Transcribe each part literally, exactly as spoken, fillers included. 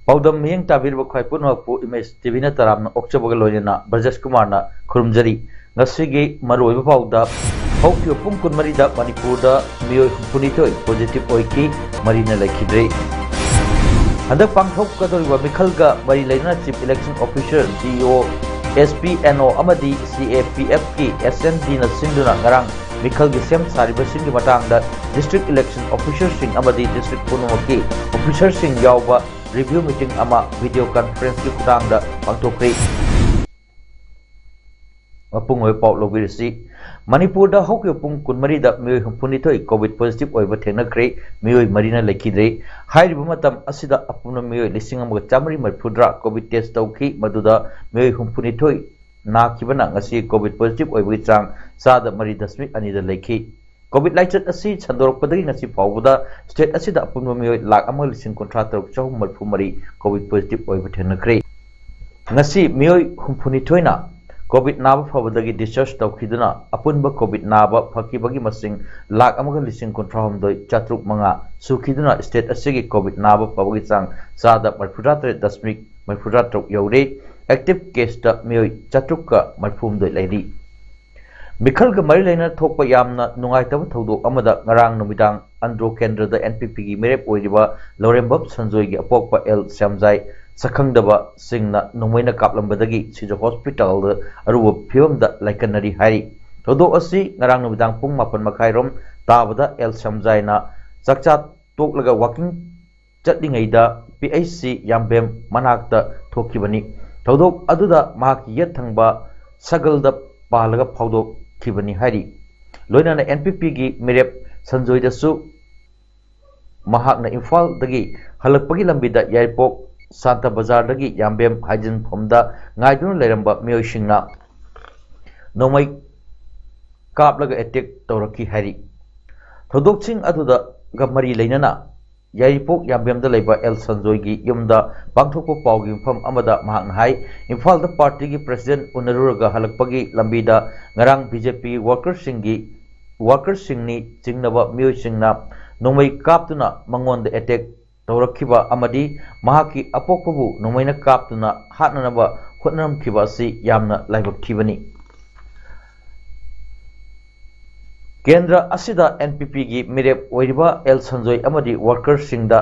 ꯄꯥꯎꯗꯝ ꯃꯤꯠꯌꯦꯡ ꯇꯥꯕꯤꯔꯤꯕ ꯈ꯭ꯋꯥꯏ ꯄꯨꯝꯅꯃꯛꯄꯨ ꯏꯃꯦꯖ ꯇꯤ ꯚꯤꯅ ꯇꯔꯥꯝꯅ ꯑꯣꯛꯆꯕꯒ ꯂꯣꯏꯅꯅ ꯕ꯭ꯔꯖꯦꯁ ꯀꯨꯃꯥꯔꯅ ꯈꯨꯔꯨꯝꯖꯔꯤ꯫ ꯉꯁꯤꯒꯤ ꯃꯔꯨꯑꯣꯏꯕ ꯄꯥꯎꯗ, ꯍꯧꯈꯤꯕ ꯄꯨꯡ ꯀꯨꯟꯃꯔꯤꯗ ꯃꯅꯤꯄꯨꯔꯗ ꯃꯤꯑꯣꯏ ꯍꯨꯝꯐꯨꯅꯤꯊꯣꯏ ꯄꯣꯖꯤꯇꯤꯚ ꯑꯣꯏꯈꯤ, ꯃꯔꯤꯅ ꯂꯩꯈꯤꯗ꯭ꯔꯦ꯫ ꯍꯟꯗꯛ ꯄꯥꯡꯊꯣꯛꯀꯗꯧꯔꯤꯕ ꯃꯤꯈꯜꯒ ꯃꯔꯤ ꯂꯩꯅꯅ ꯆꯤꯐ ꯏꯂꯦꯛꯁꯟ ꯑꯣꯐꯤꯁꯔ, ꯗꯤ ꯏ ꯑꯣ, ꯑꯦꯁ ꯄꯤ ꯑꯦꯟ ꯑꯣ ꯑꯃꯗꯤ ꯁꯤ ꯑꯦ ꯄꯤ ꯑꯦꯐꯀꯤ ꯑꯦꯁ ꯑꯦꯟ ꯗꯤꯅ ꯁꯤꯟꯗꯨꯅ ꯉꯔꯥꯡ ꯃꯤꯈꯜꯒꯤ ꯁꯦꯝ ꯁꯥꯔꯤꯕꯁꯤꯡꯒꯤ ꯃꯇꯥꯡꯗ ꯗꯤꯁꯇ꯭ꯔꯤꯛ ꯏꯂꯦꯛꯁꯟ ꯑꯣꯐꯤꯁꯔꯁꯤꯡ ꯑꯃꯗꯤ ꯗꯤꯁꯇ꯭ꯔꯤꯛ ꯄꯨꯝꯅꯃꯛꯀꯤ ꯑꯣꯐꯤꯁꯔꯁꯤꯡ ꯌꯥꯎꯕ ꯔꯤꯚꯤꯌꯨ ꯃꯤꯇꯤꯡ ꯑꯃ ꯚꯤꯗꯤꯑꯣ ꯀꯟꯐꯔꯦꯟꯁꯀꯤ ꯈꯨꯠꯊꯥꯡꯗ ꯄꯥꯡꯊꯣꯛꯈ꯭ꯔꯤ꯫ ꯃꯄꯨꯡ ꯑꯣꯏꯕ ꯄꯥꯎ ꯂꯧꯕꯤꯔꯁꯤ꯫ ꯃꯅꯤꯄꯨꯔꯗ ꯍꯧꯈꯤꯕ ꯄꯨꯡ ꯀꯨꯟꯃꯔꯤꯗ ꯃꯤꯑꯣꯏ ꯍꯨꯝꯐꯨꯅꯤꯊꯣꯏ ꯀꯣꯚꯤꯗ ꯄꯣꯖꯤꯇꯤꯚ ꯑꯣꯏꯕ ꯊꯦꯡꯅꯈ꯭ꯔꯦ, ꯃꯤꯑꯣꯏ ꯃꯔꯤꯅ ꯂꯩꯈꯤꯗ꯭ꯔꯦ꯫ ꯍꯥꯏꯔꯤꯕ ꯃꯇꯝ ꯑꯁꯤꯗ ꯑꯄꯨꯟꯕ ꯃꯤꯑꯣꯏ ꯂꯤꯁꯤꯡ ꯑꯃꯒ ꯆꯥꯃꯔꯤ ꯃꯔꯤꯐꯨꯇꯔꯥ ꯀꯣꯚꯤꯗ ꯇꯦꯁ ꯇꯧꯈꯤ, ꯃꯗꯨꯗ ꯃꯤꯑꯣꯏ ꯍꯨꯝꯐꯨꯅꯤꯊꯣꯏ ꯅꯥꯈꯤꯕꯅ ꯉꯁꯤ ꯀꯣꯚꯤꯗ ꯄꯣꯖꯤꯇꯤꯚ ꯑꯣꯏꯕꯒꯤ ꯆꯥꯡ ꯆꯥꯗ ꯃꯔꯤ ꯗꯁꯃꯤꯛ ꯑꯅꯤꯗ ꯂꯩꯈꯤ꯫ ꯀꯣꯚꯤꯗ ꯂꯥꯏꯆꯠ ꯑꯁꯤ ꯁꯟꯗꯣꯔꯛꯄꯗꯒꯤ ꯉꯁꯤ ꯐꯥꯎꯕꯗ ꯁ꯭ꯇꯦꯠ ꯑꯁꯤꯗ ꯑꯄꯨꯟꯕ ꯃꯤꯑꯣꯏ ꯂꯥꯈ ꯑꯃ ꯂꯤꯁꯤꯡ ꯀꯨꯟꯊ꯭ꯔꯥ ꯇꯔꯨꯛ ꯆꯍꯨꯝ ꯃꯔꯤꯐꯨ ꯃꯔꯤ ꯀꯣꯚꯤꯗ ꯄꯣꯖꯤꯇꯤꯚ ꯑꯣꯏꯕ ꯊꯦꯡꯅꯈ꯭ꯔꯦ꯫ ꯉꯁꯤ ꯃꯤꯑꯣꯏ ꯍꯨꯝꯐꯨꯅꯤꯊꯣꯏꯅ ꯀꯣꯚꯤꯗ ꯅꯥꯕ ꯐꯕꯗꯒꯤ ꯗꯤꯁꯆꯥꯔꯖ ꯇꯧꯈꯤꯗꯨꯅ ꯑꯄꯨꯟꯕ ꯀꯣꯚꯤꯗ ꯅꯥꯕ ꯐꯈꯤꯕꯒꯤ ꯃꯁꯤꯡ ꯂꯥꯈ ꯑꯃꯒ ꯂꯤꯁꯤꯡ ꯀꯨꯟꯊ꯭ꯔꯥ ꯍꯨꯝꯗꯣꯏ ꯆꯥꯇ꯭ꯔꯨꯛ ꯃꯉꯥ ꯁꯨꯈꯤꯗꯨꯅ ꯁ꯭ꯇꯦꯠ ꯑꯁꯤꯒꯤ ꯀꯣꯚꯤꯗ ꯅꯥꯕ ꯐꯕꯒꯤ ꯆꯥꯡ ꯆꯥꯗ ꯃꯔꯤꯐꯨꯇꯔꯥ ꯇꯔꯦꯠ ꯗꯁꯃꯤꯛ ꯃꯔꯤꯐꯨꯇꯔꯥ ꯇꯔꯨꯛ ꯌꯧꯔꯦ꯫ ꯑꯦꯛꯇꯤꯚ ꯀꯦꯁꯇ ꯃꯤꯑꯣꯏ ꯆꯥꯇ꯭ꯔꯨꯛꯀ ꯃꯔꯤꯐꯨ ꯍꯨꯝꯗꯣꯏ ꯂꯩꯔꯤ꯫ ꯃꯤꯈꯜꯒ ꯃꯔꯤ ꯂꯩꯅꯅ ꯊꯣꯛꯄ ꯌꯥꯝꯅ ꯅꯨꯡꯉꯥꯏꯇꯕ ꯊꯧꯗꯣꯛ ꯑꯃꯗ ꯉꯔꯥꯡ ꯅꯨꯃꯤꯗꯥꯡ ꯑꯟꯗ꯭ꯔꯣ ꯀꯦꯟꯗ꯭ꯔꯗ ꯑꯦꯟ ꯄꯤ ꯄꯤꯒꯤ ꯃꯤꯔꯦꯞ ꯑꯣꯏꯔꯤꯕ ꯂꯧꯔꯦꯝꯕꯝ ꯁꯟꯖꯣꯏꯒꯤ ꯑꯄꯣꯛꯄ ꯑꯦꯜ ꯁ꯭ꯌꯥꯝꯖꯥꯏ ꯁꯛꯈꯪꯗꯕꯁꯤꯡꯅ ꯅꯣꯡꯃꯩꯅ ꯀꯥꯞꯂꯝꯕꯗꯒꯤ ꯁꯤꯖ ꯍꯣꯁꯄꯤꯇꯥꯜꯗ ꯑꯔꯨꯕ ꯐꯤꯕꯝꯗ ꯂꯥꯏꯀꯠꯅꯔꯤ ꯍꯥꯏꯔꯤ꯫ ꯊꯧꯗꯣꯛ ꯑꯁꯤ ꯉꯔꯥꯡ ꯅꯨꯃꯤꯗꯥꯡ ꯄꯨꯡ ꯃꯥꯄꯟ ꯃꯈꯥꯏꯔꯣꯝ ꯇꯥꯕꯗ ꯑꯦꯜ ꯁ꯭ꯌꯥꯝꯖꯥꯏꯅ ꯆꯥꯛꯆꯥ ꯇꯣꯛꯂꯒ ꯋꯥꯀꯤꯡ ꯆꯠꯂꯤꯉꯩꯗ ꯄꯤ ꯑꯩꯆ ꯁꯤ ꯌꯥꯝꯕꯦꯝ ꯃꯅꯥꯛꯇ ꯊꯣꯛꯈꯤꯕꯅꯤ꯫ ꯊꯧꯗꯣꯛ ꯑꯗꯨꯗ ꯃꯍꯥꯛꯀꯤ ꯌꯦꯠ ꯊꯪꯕ ꯁꯒꯜꯗ ꯄꯥꯜꯂꯒ ꯐꯥꯎꯗꯣꯛꯈꯤꯕꯅꯤ ꯍꯥꯏꯔꯤ꯫ ꯂꯣꯏꯅꯅ ꯑꯦꯟ ꯄꯤ ꯄꯤꯒꯤ ꯃꯤꯔꯦꯞ ꯁꯟꯖꯣꯏꯗꯁꯨ ꯃꯍꯥꯛꯅ ꯏꯝꯐꯥꯜꯗꯒꯤ ꯍꯜꯂꯛꯄꯒꯤ ꯂꯝꯕꯤꯗ ꯌꯥꯏꯔꯤꯄꯣꯛ ꯁꯥꯟꯇ ꯕꯖꯥꯔꯗꯒꯤ ꯌꯥꯝꯕꯦꯝ ꯍꯥꯏꯖꯤꯟꯐꯝꯗ ꯉꯥꯏꯗꯨꯅ ꯂꯩꯔꯝꯕ ꯃꯤꯑꯣꯏꯁꯤꯡꯅ ꯅꯣꯡꯃꯩ ꯀꯥꯞꯂꯒ ꯑꯦꯇꯦꯛ ꯇꯧꯔꯛꯈꯤ ꯍꯥꯏꯔꯤ꯫ ꯊꯧꯗꯣꯛꯁꯤꯡ ꯑꯗꯨꯗꯒ ꯃꯔꯤ ꯂꯩꯅꯅ ꯌꯥꯏꯔꯤꯄꯣꯛ ꯌꯥꯝꯕꯦꯝꯗ ꯂꯩꯕ ꯑꯦꯜ ꯁꯟꯖꯣꯏꯒꯤ ꯌꯨꯝꯗ ꯄꯥꯡꯊꯣꯛꯄ ꯄꯥꯎꯒꯤ ꯃꯐꯝ ꯑꯃꯗ ꯃꯍꯥꯛꯅ ꯍꯥꯏ, ꯏꯝꯐꯥꯜꯗ ꯄꯥꯔꯇꯤꯒꯤ ꯄ꯭ꯔꯦꯁꯤꯗꯦꯟꯠ ꯎꯅꯔꯨꯔꯒ ꯍꯜꯂꯛꯄꯒꯤ ꯂꯝꯕꯤꯗ ꯉꯔꯥꯡ ꯕꯤ ꯖꯦ ꯄꯤ ꯋꯥꯔꯀꯔꯁꯤꯡꯒꯤ, ꯋꯥꯔꯀꯔꯁꯤꯡꯅꯤ ꯆꯤꯡꯅꯕ ꯃꯤꯑꯣꯏꯁꯤꯡꯅ ꯅꯣꯡꯃꯩ ꯀꯥꯞꯇꯨꯅ ꯃꯉꯣꯟꯗ ꯑꯦꯇꯦꯛ ꯇꯧꯔꯛꯈꯤꯕ ꯑꯃꯗꯤ ꯃꯍꯥꯛꯀꯤ ꯑꯄꯣꯛꯄꯕꯨ ꯅꯣꯡꯃꯩꯅ ꯀꯥꯞꯇꯨꯅ ꯍꯥꯠꯅꯅꯕ ꯍꯣꯠꯅꯔꯝꯈꯤꯕ ꯑꯁꯤ ꯌꯥꯝꯅ ꯂꯥꯏꯕꯛ ꯊꯤꯕꯅꯤ꯫ ꯀꯦꯟꯗ꯭ꯔ ꯑꯁꯤꯗ ꯑꯦꯟ ꯄꯤ ꯄꯤꯒꯤ ꯃꯤꯔꯦꯞ ꯑꯣꯏꯔꯤꯕ ꯑꯦꯜ ꯁꯟꯖꯣꯏ ꯑꯃꯗꯤ ꯋꯥꯔꯀꯔꯁꯤꯡꯗ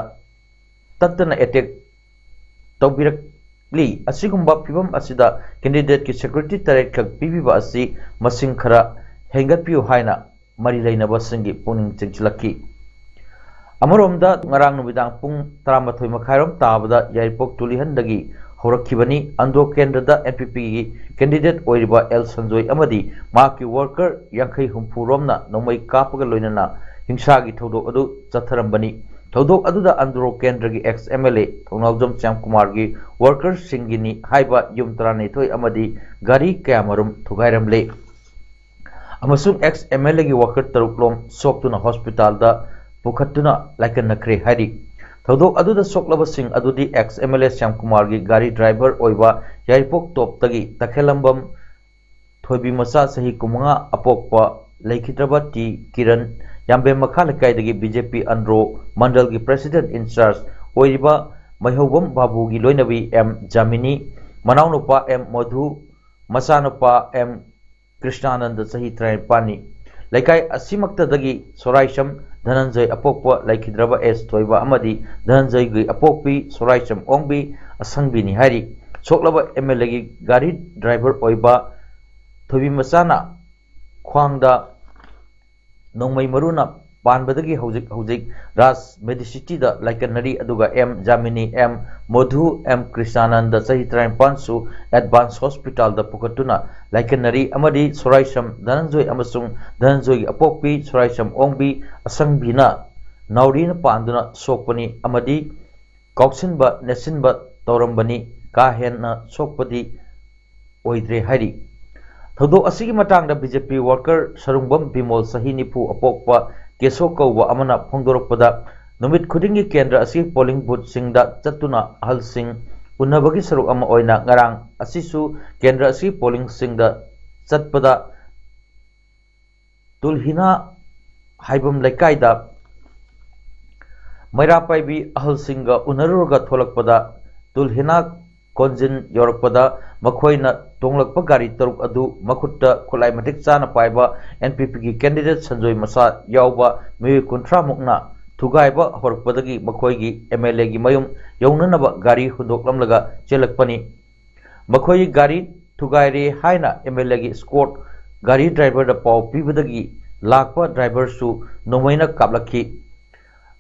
ꯇꯠꯇꯅ ꯑꯦꯇꯦꯛ ꯇꯧꯕꯤꯔꯛꯂꯤ꯫ ꯑꯁꯤꯒꯨꯝꯕ ꯐꯤꯕꯝ ꯑꯁꯤꯗ ꯀꯦꯟꯗꯤꯗꯦꯠꯀꯤ ꯁꯦꯀ꯭ꯌꯨꯔꯤꯇꯤ ꯇꯔꯦꯠꯈꯛ ꯄꯤꯕꯤꯕ ꯑꯁꯤ ꯃꯁꯤꯡ ꯈꯔ ꯍꯦꯟꯒꯠꯄꯤꯌꯨ ꯍꯥꯏꯅ ꯃꯔꯤ ꯂꯩꯅꯕꯁꯤꯡꯒꯤ ꯄꯨꯛꯅꯤꯡ ꯆꯤꯡꯁꯤꯜꯂꯛꯈꯤ꯫ ꯑꯃꯔꯣꯝꯗ ꯉꯔꯥꯡ ꯅꯨꯃꯤꯗꯥꯡ ꯄꯨꯡ ꯇꯔꯥꯃꯥꯊꯣꯏ ꯃꯈꯥꯏꯔꯣꯝ ꯇꯥꯕꯗ ꯌꯥꯏꯔꯤꯄꯣꯛ ꯇꯨꯂꯤꯍꯟꯗꯒꯤ ꯍꯧꯔꯛꯈꯤꯕꯅꯤ꯫ ꯑꯟꯗ꯭ꯔꯣ ꯀꯦꯟꯗ꯭ꯔꯗ ꯑꯦꯟ ꯄꯤ ꯄꯤꯒꯤ ꯀꯦꯟꯗꯤꯗꯦꯠ ꯑꯣꯏꯔꯤꯕ ꯑꯦꯜ ꯁꯟꯖꯣꯏ ꯑꯃꯗꯤ ꯃꯍꯥꯛꯀꯤ ꯋꯥꯔꯀꯔ ꯌꯥꯡꯈꯩ ꯍꯨꯝꯐꯨ ꯔꯣꯝꯅ ꯅꯣꯡꯃꯩ ꯀꯥꯞꯄꯒ ꯂꯣꯏꯅꯅ ꯍꯤꯡꯁꯥꯒꯤ ꯊꯧꯗꯣꯛ ꯑꯗꯨ ꯆꯠꯊꯔꯝꯕꯅꯤ꯫ ꯊꯧꯗꯣꯛ ꯑꯗꯨꯗ ꯑꯟꯗ꯭ꯔꯣ ꯀꯦꯟꯗ꯭ꯔꯒꯤ ꯑꯦꯛꯁ ꯑꯦꯝ ꯑꯦꯜ ꯑꯦ ꯊꯧꯅꯥꯎꯖꯝ ꯁ꯭ꯌꯥꯝꯀꯨꯃꯥꯔꯒꯤ ꯋꯥꯔꯀꯔꯁꯤꯡꯒꯤꯅꯤ ꯍꯥꯏꯕ ꯌꯨꯝ ꯇꯔꯥꯅꯤꯊꯣꯏ ꯑꯃꯗꯤ ꯒꯥꯔꯤ ꯀꯌꯥꯃꯔꯨꯝ ꯊꯨꯒꯥꯏꯔꯝꯂꯦ꯫ ꯑꯃꯁꯨꯡ ꯑꯦꯛꯁ ꯑꯦꯝ ꯑꯦꯜ ꯑꯦꯒꯤ ꯋꯥꯔꯀꯔ ꯇꯔꯨꯛ ꯂꯣꯝ ꯁꯣꯛꯇꯨꯅ ꯍꯣꯁꯄꯤꯇꯥꯜꯗ ꯄꯨꯈꯠꯇꯨꯅ ꯂꯥꯏꯀꯠꯅꯈ꯭ꯔꯦ ꯍꯥꯏꯔꯤ꯫ ꯊꯧꯗꯣꯛ ꯑꯗꯨꯗ ꯁꯣꯛꯂꯕꯁꯤꯡ ꯑꯗꯨꯗꯤ ꯑꯦꯛꯁ ꯑꯦꯝ ꯑꯦꯜ ꯑꯦ ꯁ꯭ꯌꯥꯝꯀꯨꯃꯥꯔꯒꯤ ꯒꯥꯔꯤ ꯗ꯭ꯔꯥꯏꯚꯔ ꯑꯣꯏꯕ ꯌꯥꯏꯔꯤꯄꯣꯛ ꯇꯣꯞꯇꯒꯤ ꯇꯈꯦꯜꯂꯝꯕꯝ ꯊꯣꯏꯕꯤꯃꯆꯥ ꯆꯍꯤ ꯀꯨꯟꯃꯉꯥ ꯑꯄꯣꯛꯄ ꯂꯩꯈꯤꯗ꯭ꯔꯕ ꯇꯤ ꯀꯤꯔꯟ, ꯌꯥꯝꯕꯦꯝ ꯃꯈꯥ ꯂꯩꯀꯥꯏꯗꯒꯤ ꯕꯤ ꯖꯦ ꯄꯤ ꯑꯟꯗ꯭ꯔꯣ ꯃꯟꯗꯜꯒꯤ ꯄ꯭ꯔꯦꯁꯤꯗꯦꯟꯠ ꯏꯟꯆꯥꯔꯖ ꯑꯣꯏꯔꯤꯕ ꯃꯩꯍꯧꯕꯝ ꯕꯥꯕꯨꯒꯤ ꯂꯣꯏꯅꯕꯤ ꯑꯦꯝ ꯖꯥꯃꯤꯅꯤ, ꯃꯅꯥꯎꯅꯨꯄꯥ ꯑꯦꯝ ꯃꯣꯙꯨ, ꯃꯆꯥꯅꯨꯄꯥ ꯑꯦꯝ ꯀ꯭ꯔꯤꯁꯅꯥꯅꯟꯗ ꯆꯍꯤ ꯇꯔꯥꯅꯤꯄꯥꯟꯅꯤ꯫ ꯂꯩꯀꯥꯏ ꯑꯁꯤꯃꯛꯇꯗꯒꯤ ꯁꯣꯔꯥꯏꯁꯝ ꯙꯅꯟꯖꯣꯏ ꯑꯄꯣꯛꯄ ꯂꯩꯈꯤꯗ꯭ꯔꯕ ꯑꯦꯁ ꯊꯣꯏꯕ ꯑꯃꯗꯤ ꯙꯅꯟꯖꯣꯏꯒꯤ ꯑꯄꯣꯛꯄꯤ ꯁꯣꯔꯥꯏꯁꯝ ꯑꯣꯡꯕꯤ ꯑꯁꯪꯕꯤꯅꯤ ꯍꯥꯏꯔꯤ꯫ ꯁꯣꯛꯂꯕ ꯑꯦꯝ ꯑꯦꯜ ꯑꯦꯒꯤ ꯒꯥꯔꯤ ꯗ꯭ꯔꯥꯏꯚꯔ ꯑꯣꯏꯕ ꯊꯣꯏꯕꯤ ꯃꯆꯥꯅ ꯈ꯭ꯋꯥꯡꯗ ꯅꯣꯡꯃꯩ ꯃꯔꯨꯅ ꯄꯥꯟꯕꯗꯒꯤ ꯍꯧꯖꯤꯛ ꯍꯧꯖꯤꯛ ꯔꯥꯖ ꯃꯦꯗꯤꯁꯤꯇꯤꯗ ꯂꯥꯏꯀꯠꯅꯔꯤ, ꯑꯗꯨꯒ ꯑꯦꯝ ꯖꯥꯃꯤꯅꯤ, ꯑꯦꯝ ꯃꯣꯙꯨ, ꯑꯦꯝ ꯀ꯭ꯔꯤꯁꯅꯥꯅꯟꯗ ꯆꯍꯤ ꯇꯔꯥꯅꯤꯄꯥꯟꯁꯨ ꯑꯦꯗꯚꯥꯟꯁ ꯍꯣꯁꯄꯤꯇꯥꯜꯗ ꯄꯨꯈꯠꯇꯨꯅ ꯂꯥꯏꯀꯠꯅꯔꯤ ꯑꯃꯗꯤ ꯁꯣꯔꯥꯏꯁꯝ ꯙꯅꯟꯖꯣꯏ ꯑꯃꯁꯨꯡ ꯙꯅꯟꯖꯣꯏꯒꯤ ꯑꯄꯣꯛꯄꯤ ꯁꯣꯔꯥꯏꯁꯝ ꯑꯣꯡꯕꯤ ꯑꯁꯪꯕꯤꯅ ꯅꯥꯎꯔꯤꯅ ꯄꯥꯟꯗꯨꯅ ꯁꯣꯛꯄꯅꯤ ꯑꯃꯗꯤ ꯀꯥꯎꯁꯤꯟꯕ ꯅꯦꯠꯁꯤꯟꯕ ꯇꯧꯔꯝꯕꯅꯤ꯫ ꯀꯥ ꯍꯦꯟꯅ ꯁꯣꯛꯄꯗꯤ ꯑꯣꯏꯗ꯭ꯔꯦ ꯍꯥꯏꯔꯤ꯫ ꯊꯧꯗꯣꯛ ꯑꯁꯤꯒꯤ ꯃꯇꯥꯡꯗ ꯕꯤ ꯖꯦ ꯄꯤ worker ꯁꯔꯨꯡꯕꯝ ꯕꯤꯃꯣꯜ, ꯆꯍꯤ ꯅꯤꯐꯨ, ꯑꯄꯣꯛꯄ ꯀꯦꯁꯣ ꯀꯧꯕ ꯑꯃꯅ ꯐꯣꯡꯗꯣꯔꯛꯄꯗ, ꯅꯨꯃꯤꯠ ꯈꯨꯗꯤꯡꯒꯤ ꯀꯦꯟꯗ꯭ꯔ ꯑꯁꯤꯒꯤ polling boothꯁꯤꯡꯗ ꯆꯠꯇꯨꯅ ꯑꯍꯜꯁꯤꯡ ꯎꯅꯕꯒꯤ ꯁꯔꯨꯛ ꯑꯃ ꯑꯣꯏꯅ ꯉꯔꯥꯡ ꯑꯁꯤꯁꯨ ꯀꯦꯟꯗ꯭ꯔ ꯑꯁꯤꯒꯤ pollingꯁꯤꯡꯗ ꯆꯠꯄꯗ ꯇꯨꯜꯍꯤꯅꯥ ꯍꯥꯏꯕꯝ ꯂꯩꯀꯥꯏꯗ ꯃꯩꯔꯥ ꯄꯥꯏꯕꯤ ꯑꯍꯜꯁꯤꯡꯒ ꯎꯅꯔꯨꯔꯒ ꯊꯣꯛꯂꯛꯄꯗ, ꯇꯨꯜꯍꯤꯅꯥ ꯀꯣꯟꯖꯤꯟ ꯌꯧꯔꯛꯄꯗ ꯃꯈꯣꯏꯅ ꯇꯣꯡꯂꯛꯄ ꯒꯥꯔꯤ ꯇꯔꯨꯛ ꯑꯗꯨ ꯃꯈꯨꯠꯇ ꯈꯨꯠꯂꯥꯏ ꯃꯇꯤꯛ ꯆꯥꯅ ꯄꯥꯏꯕ ꯑꯦꯟ ꯄꯤ ꯄꯤꯒꯤ candidate ꯁꯟꯖꯣꯏ ꯃꯆꯥ ꯌꯥꯎꯕ ꯃꯤꯑꯣꯏ ꯀꯨꯟꯊ꯭ꯔꯥ ꯃꯨꯛꯅ ꯊꯨꯒꯥꯏꯕ ꯍꯧꯔꯛꯄꯗꯒꯤ ꯃꯈꯣꯏꯒꯤ ꯑꯦꯝ ꯑꯦꯜ ꯑꯦꯒꯤ ꯃꯌꯨꯝ ꯌꯧꯅꯅꯕ ꯒꯥꯔꯤ ꯍꯨꯟꯗꯣꯛꯂꯝꯂꯒ ꯆꯦꯜꯂꯛꯄꯅꯤ꯫ ꯃꯈꯣꯏꯒꯤ ꯒꯥꯔꯤ ꯊꯨꯒꯥꯏꯔꯦ ꯍꯥꯏꯅ ꯑꯦꯝ ꯑꯦꯜ ꯑꯦꯒꯤ escort ꯒꯥꯔꯤ driverꯗ ꯄꯥꯎ ꯄꯤꯕꯗꯒꯤ ꯂꯥꯛꯄ driverꯁꯨ ꯅꯣꯡꯃꯩꯅ ꯀꯥꯞꯂꯛꯈꯤ꯫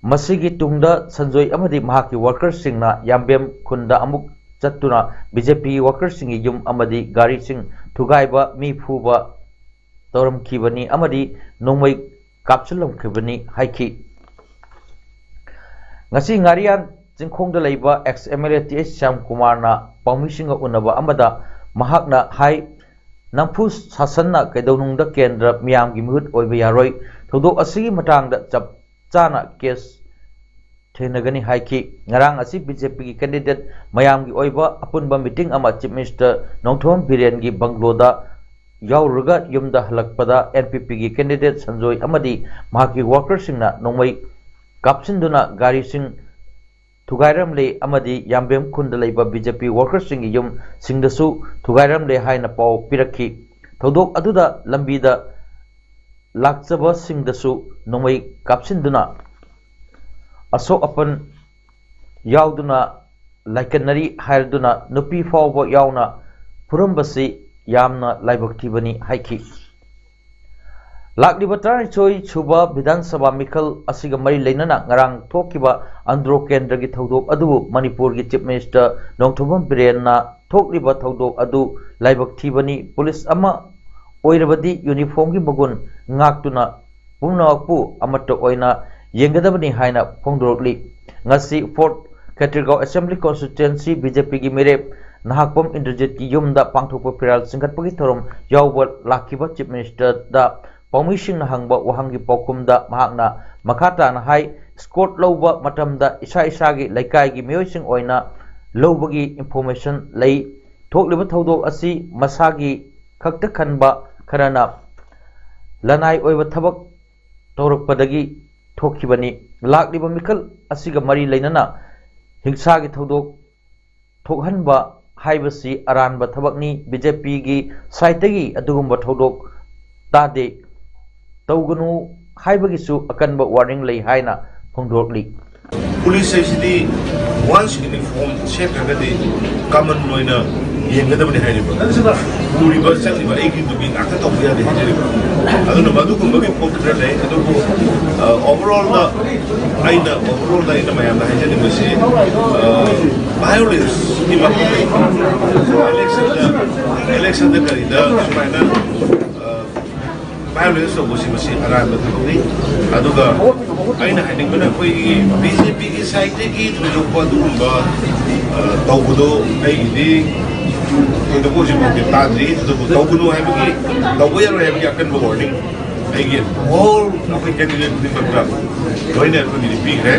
ꯃꯁꯤꯒꯤ ꯇꯨꯡꯗ ꯁꯟꯖꯣꯏ ꯑꯃꯗꯤ ꯃꯍꯥꯛꯀꯤ workerꯁꯤꯡꯅ ꯌꯥꯝꯕꯦꯝ ꯈꯨꯟꯗ ꯑꯃꯨꯛ ꯆꯠꯇꯨꯅ ꯕꯤ ꯖꯦ ꯄꯤ workerꯁꯤꯡꯒꯤ ꯌꯨꯝ ꯑꯃꯗꯤ ꯒꯥꯔꯤꯁꯤꯡ ꯊꯨꯒꯥꯏꯕ, ꯃꯤ ꯐꯨꯕ ꯇꯧꯔꯝꯈꯤꯕꯅꯤ ꯑꯃꯗꯤ ꯅꯣꯡꯃꯩ ꯀꯥꯞꯁꯤꯜꯂꯝꯈꯤꯕꯅꯤ ꯍꯥꯏꯈꯤ꯫ ꯉꯁꯤ ꯉꯥꯔꯤꯌꯥꯟ ꯆꯤꯡꯈꯣꯡꯗ ꯂꯩꯕ ex M L A T H ꯁ꯭ꯌꯥꯝꯀꯨꯃꯥꯔꯅ ꯄꯥꯎꯃꯤꯁꯤꯡꯒ ꯎꯅꯕ ꯑꯃꯗ ꯃꯍꯥꯛꯅ ꯍꯥꯏ, ꯅꯝꯐꯨ ꯁꯥꯁꯟꯅ ꯀꯩꯗꯧꯅꯨꯡꯗ ꯀꯦꯟꯗ꯭ꯔ ꯃꯤꯌꯥꯝꯒꯤ ꯃꯤꯍꯨꯠ ꯑꯣꯏꯕ ꯌꯥꯔꯣꯏ꯫ ꯊꯧꯗꯣꯛ ꯑꯁꯤꯒꯤ ꯃꯇꯥꯡꯗ ꯆꯞ ꯆꯥꯅ case ꯊꯦꯡꯅꯒꯅꯤ ꯍꯥꯏꯈꯤ꯫ ꯉꯔꯥꯡ ꯑꯁꯤ ꯕꯤ ꯖꯦ ꯄꯤꯒꯤ candidate ꯃꯌꯥꯝꯒꯤ ꯑꯣꯏꯕ ꯑꯄꯨꯟꯕ meeting ꯑꯃ Chief Minister ꯅꯣꯡꯊꯣꯝꯕꯝ ꯕꯤꯔꯦꯟꯒꯤ bungalow ꯗ ꯌꯥꯎꯔꯨꯔꯒ ꯌꯨꯝꯗ ꯍꯜꯂꯛꯄꯗ ꯑꯦꯟ ꯄꯤ ꯄꯤꯒꯤ candidate ꯁꯟꯖꯣꯏ ꯑꯃꯗꯤ ꯃꯍꯥꯛꯀꯤ workerꯁꯤꯡꯅ ꯅꯣꯡꯃꯩ ꯀꯥꯞꯁꯤꯟꯗꯨꯅ ꯒꯥꯔꯤꯁꯤꯡ ꯊꯨꯒꯥꯏꯔꯝꯂꯦ ꯑꯃꯗꯤ ꯌꯥꯝꯕꯦꯝ ꯈꯨꯟꯗ ꯂꯩꯕ ꯕꯤ ꯖꯦ ꯄꯤ workerꯁꯤꯡꯒꯤ ꯌꯨꯝꯁꯤꯡꯗꯁꯨ ꯊꯨꯒꯥꯏꯔꯝꯂꯦ ꯍꯥꯏꯅ ꯄꯥꯎ ꯄꯤꯔꯛꯈꯤ꯫ ꯊꯧꯗꯣꯛ ꯑꯗꯨꯗ ꯂꯝꯕꯤꯗ ꯂꯥꯛꯆꯕꯁꯤꯡꯗꯁꯨ ꯅꯣꯡꯃꯩ ꯀꯥꯞꯁꯤꯟꯗꯨꯅ ꯑꯁꯣꯛ ꯑꯄꯟ ꯌꯥꯎꯗꯨꯅ ꯂꯥꯏꯀꯠꯅꯔꯤ ꯍꯥꯏꯗꯨꯅ ꯅꯨꯄꯤ ꯐꯥꯎꯕ ꯌꯥꯎꯅ ꯐꯨꯔꯝꯕꯁꯤ ꯌꯥꯝꯅ ꯂꯥꯏꯕꯛ ꯊꯤꯕꯅꯤ ꯍꯥꯏꯈꯤ꯫ ꯂꯥꯛꯂꯤꯕ ꯇꯔꯥꯅꯤꯊꯣꯏ ꯁꯨꯕ ꯕꯤꯙꯥꯟ ꯁꯚꯥ ꯃꯤꯈꯜ ꯑꯁꯤꯒ ꯃꯔꯤ ꯂꯩꯅꯅ ꯉꯔꯥꯡ ꯊꯣꯛꯈꯤꯕ ꯑꯟꯗ꯭ꯔꯣ ꯀꯦꯟꯗ꯭ꯔꯒꯤ ꯊꯧꯗꯣꯛ ꯑꯗꯨꯕꯨ ꯃꯅꯤꯄꯨꯔꯒꯤ Chief Minister ꯅꯣꯡꯊꯣꯝꯕꯝ ꯕꯤꯔꯦꯟꯅ ꯊꯣꯛꯂꯤꯕ ꯊꯧꯗꯣꯛ ꯑꯗꯨ ꯂꯥꯏꯕꯛ ꯊꯤꯕꯅꯤ, ꯄꯨꯂꯤꯁ ꯑꯃ ꯑꯣꯏꯔꯕꯗꯤ ꯌꯨꯅꯤꯐꯣꯔꯝꯒꯤ ꯃꯒꯨꯟ ꯉꯥꯛꯇꯨꯅ ꯄꯨꯝꯅꯃꯛꯄꯨ ꯑꯃꯠꯇ ꯑꯣꯏꯅ ꯌꯦꯡꯒꯗꯕꯅꯤ ꯍꯥꯏꯅ ꯐꯣꯡꯗꯣꯔꯛꯂꯤ꯫ ꯉꯁꯤ ꯐꯣꯔꯠ ꯈꯦꯇ꯭ꯔꯤꯒꯥꯎ ꯑꯦꯁꯦꯝꯕ꯭ꯂꯤ ꯀꯣꯟꯁꯇꯤꯇ꯭ꯋꯦꯟꯁꯤ ꯕꯤ ꯖꯦ ꯄꯤꯒꯤ ꯃꯤꯔꯦꯞ ꯅꯍꯥꯛꯄꯝ ꯏꯟꯗ꯭ꯔꯖꯤꯠꯀꯤ ꯌꯨꯝꯗ ꯄꯥꯡꯊꯣꯛꯄ ꯐꯤꯔꯥꯜ ꯆꯤꯡꯈꯠꯄꯒꯤ ꯊꯧꯔꯝ ꯌꯥꯎꯕ ꯂꯥꯛꯈꯤꯕ ꯆꯤꯐ ꯃꯤꯅꯤꯁꯇꯔꯗ ꯄꯥꯎꯃꯤꯁꯤꯡꯅ ꯍꯪꯕ ꯋꯥꯍꯪꯒꯤ ꯄꯥꯎꯈꯨꯝꯗ ꯃꯍꯥꯛꯅ ꯃꯈꯥ ꯇꯥꯅ ꯍꯥꯏ, ꯏꯁꯀꯣꯔꯠ ꯂꯧꯕ ꯃꯇꯝꯗ ꯏꯁꯥ ꯏꯁꯥꯒꯤ ꯂꯩꯀꯥꯏꯒꯤ ꯃꯤꯑꯣꯏꯁꯤꯡ ꯑꯣꯏꯅ ꯂꯧꯕꯒꯤ ꯏꯟꯐꯣꯔꯃꯦꯁꯟ ꯂꯩ꯫ ꯊꯣꯛꯂꯤꯕ ꯊꯧꯗꯣꯛ ꯑꯁꯤ ꯃꯁꯥꯒꯤ ꯈꯛꯇ ꯈꯟꯕ ꯈꯔꯅ ꯂꯅꯥꯏ ꯑꯣꯏꯕ ꯊꯕꯛ ꯇꯧꯔꯛꯄꯗꯒꯤ ꯊꯣꯛꯈꯤꯕꯅꯤ꯫ ꯂꯥꯛꯂꯤꯕ ꯃꯤꯈꯜ ꯑꯁꯤꯒ ꯃꯔꯤ ꯂꯩꯅꯅ ꯍꯤꯡꯁꯥꯒꯤ ꯊꯧꯗꯣꯛ ꯊꯣꯛꯍꯟꯕ ꯍꯥꯏꯕꯁꯤ ꯑꯔꯥꯟꯕ ꯊꯕꯛꯅꯤ꯫ ꯕꯤ ꯖꯦ ꯄꯤꯒꯤ ꯁꯥꯏꯠꯇꯒꯤ ꯑꯗꯨꯒꯨꯝꯕ ꯊꯧꯗꯣꯛ ꯇꯥꯗꯦ꯫ ꯇꯧꯒꯅꯨ ꯍꯥꯏꯕꯒꯤꯁꯨ ꯑꯀꯟꯕ ꯋꯥꯔꯅꯤꯡ ꯂꯩ ꯍꯥꯏꯅ ꯐꯣꯡꯗꯣꯛꯂꯤ꯫ ꯄꯨꯂꯤꯁ ꯍꯥꯏꯁꯤꯗꯤ ꯋꯥꯟꯁ ꯌꯨꯅꯤꯐꯣꯔꯝ ꯁꯦꯠꯈ꯭ꯔꯒꯗꯤ ꯀꯃꯟ ꯑꯣꯏꯅ ꯌꯦꯡꯒꯗꯕꯅꯤ ꯍꯥꯏꯔꯤꯕ꯫ ꯄꯨꯔꯤꯕ ꯆꯠꯂꯤꯕ ꯑꯩꯒꯤ ꯅꯨꯄꯤ ꯉꯥꯛꯇ ꯇꯧꯕ ꯌꯥꯗꯦ ꯍꯥꯏꯖꯔꯤꯕ꯫ ꯑꯗꯨꯅ ꯃꯗꯨꯒꯨꯝꯕꯒꯤ ꯄꯣꯠ ꯈꯔ ꯂꯩ꯫ ꯑꯗꯨꯕꯨ ꯑꯣꯚꯔꯑꯣꯜꯗ ꯑꯩꯅ ꯑꯣꯚꯔꯑꯣꯜꯗ ꯑꯩꯅ ꯃꯌꯥꯝꯗ ꯍꯥꯏꯖꯅꯤꯡꯕꯁꯤ ꯚꯥꯏꯑꯣꯂꯦꯟꯁꯀꯤ ꯃꯐꯝꯗ ꯏꯂꯦꯛꯁꯟꯗ ꯏꯂꯦꯛꯁꯟꯗ ꯀꯔꯤꯗ ꯁꯨꯃꯥꯏꯅ ꯚꯥꯏꯑꯣꯂꯦꯟꯁ ꯇꯧꯕꯁꯤ ꯃꯁꯤ ꯑꯔꯥꯟꯕ ꯊꯕꯛꯅꯤ꯫ ꯑꯗꯨꯒ ꯑꯩꯅ ꯍꯥꯏꯅꯤꯡꯕꯅ ꯑꯩꯈꯣꯏꯒꯤ ꯕꯤ ꯖꯦ ꯄꯤꯒꯤ ꯁꯥꯏꯠꯇꯒꯤ ꯊꯣꯏꯗꯣꯛꯄ ꯑꯗꯨꯒꯨꯝꯕ ꯇꯧꯕꯗꯣ ꯑꯩꯒꯤꯗꯤ ꯊꯣꯏꯗꯣꯛꯄ ꯍꯧꯖꯤꯛꯐꯥꯎꯗꯤ ꯇꯥꯗ꯭ꯔꯤ꯫ ꯑꯗꯨꯕꯨ ꯇꯧꯒꯅꯨ ꯍꯥꯏꯕꯒꯤ, ꯇꯧꯕ ꯌꯥꯔꯣꯏ ꯍꯥꯏꯕꯒꯤ ꯑꯀꯟꯕ ꯋꯥꯔꯅꯤꯡ ꯑꯩꯒꯤ ꯑꯣꯜ ꯑꯩꯈꯣꯏ ꯀꯦꯟꯗꯤꯗꯦꯠ ꯈꯨꯗꯤꯡꯃꯛꯇ ꯂꯣꯏꯅ ꯑꯩꯈꯣꯏꯒꯤꯗꯤ ꯄꯤꯈ꯭ꯔꯦ꯫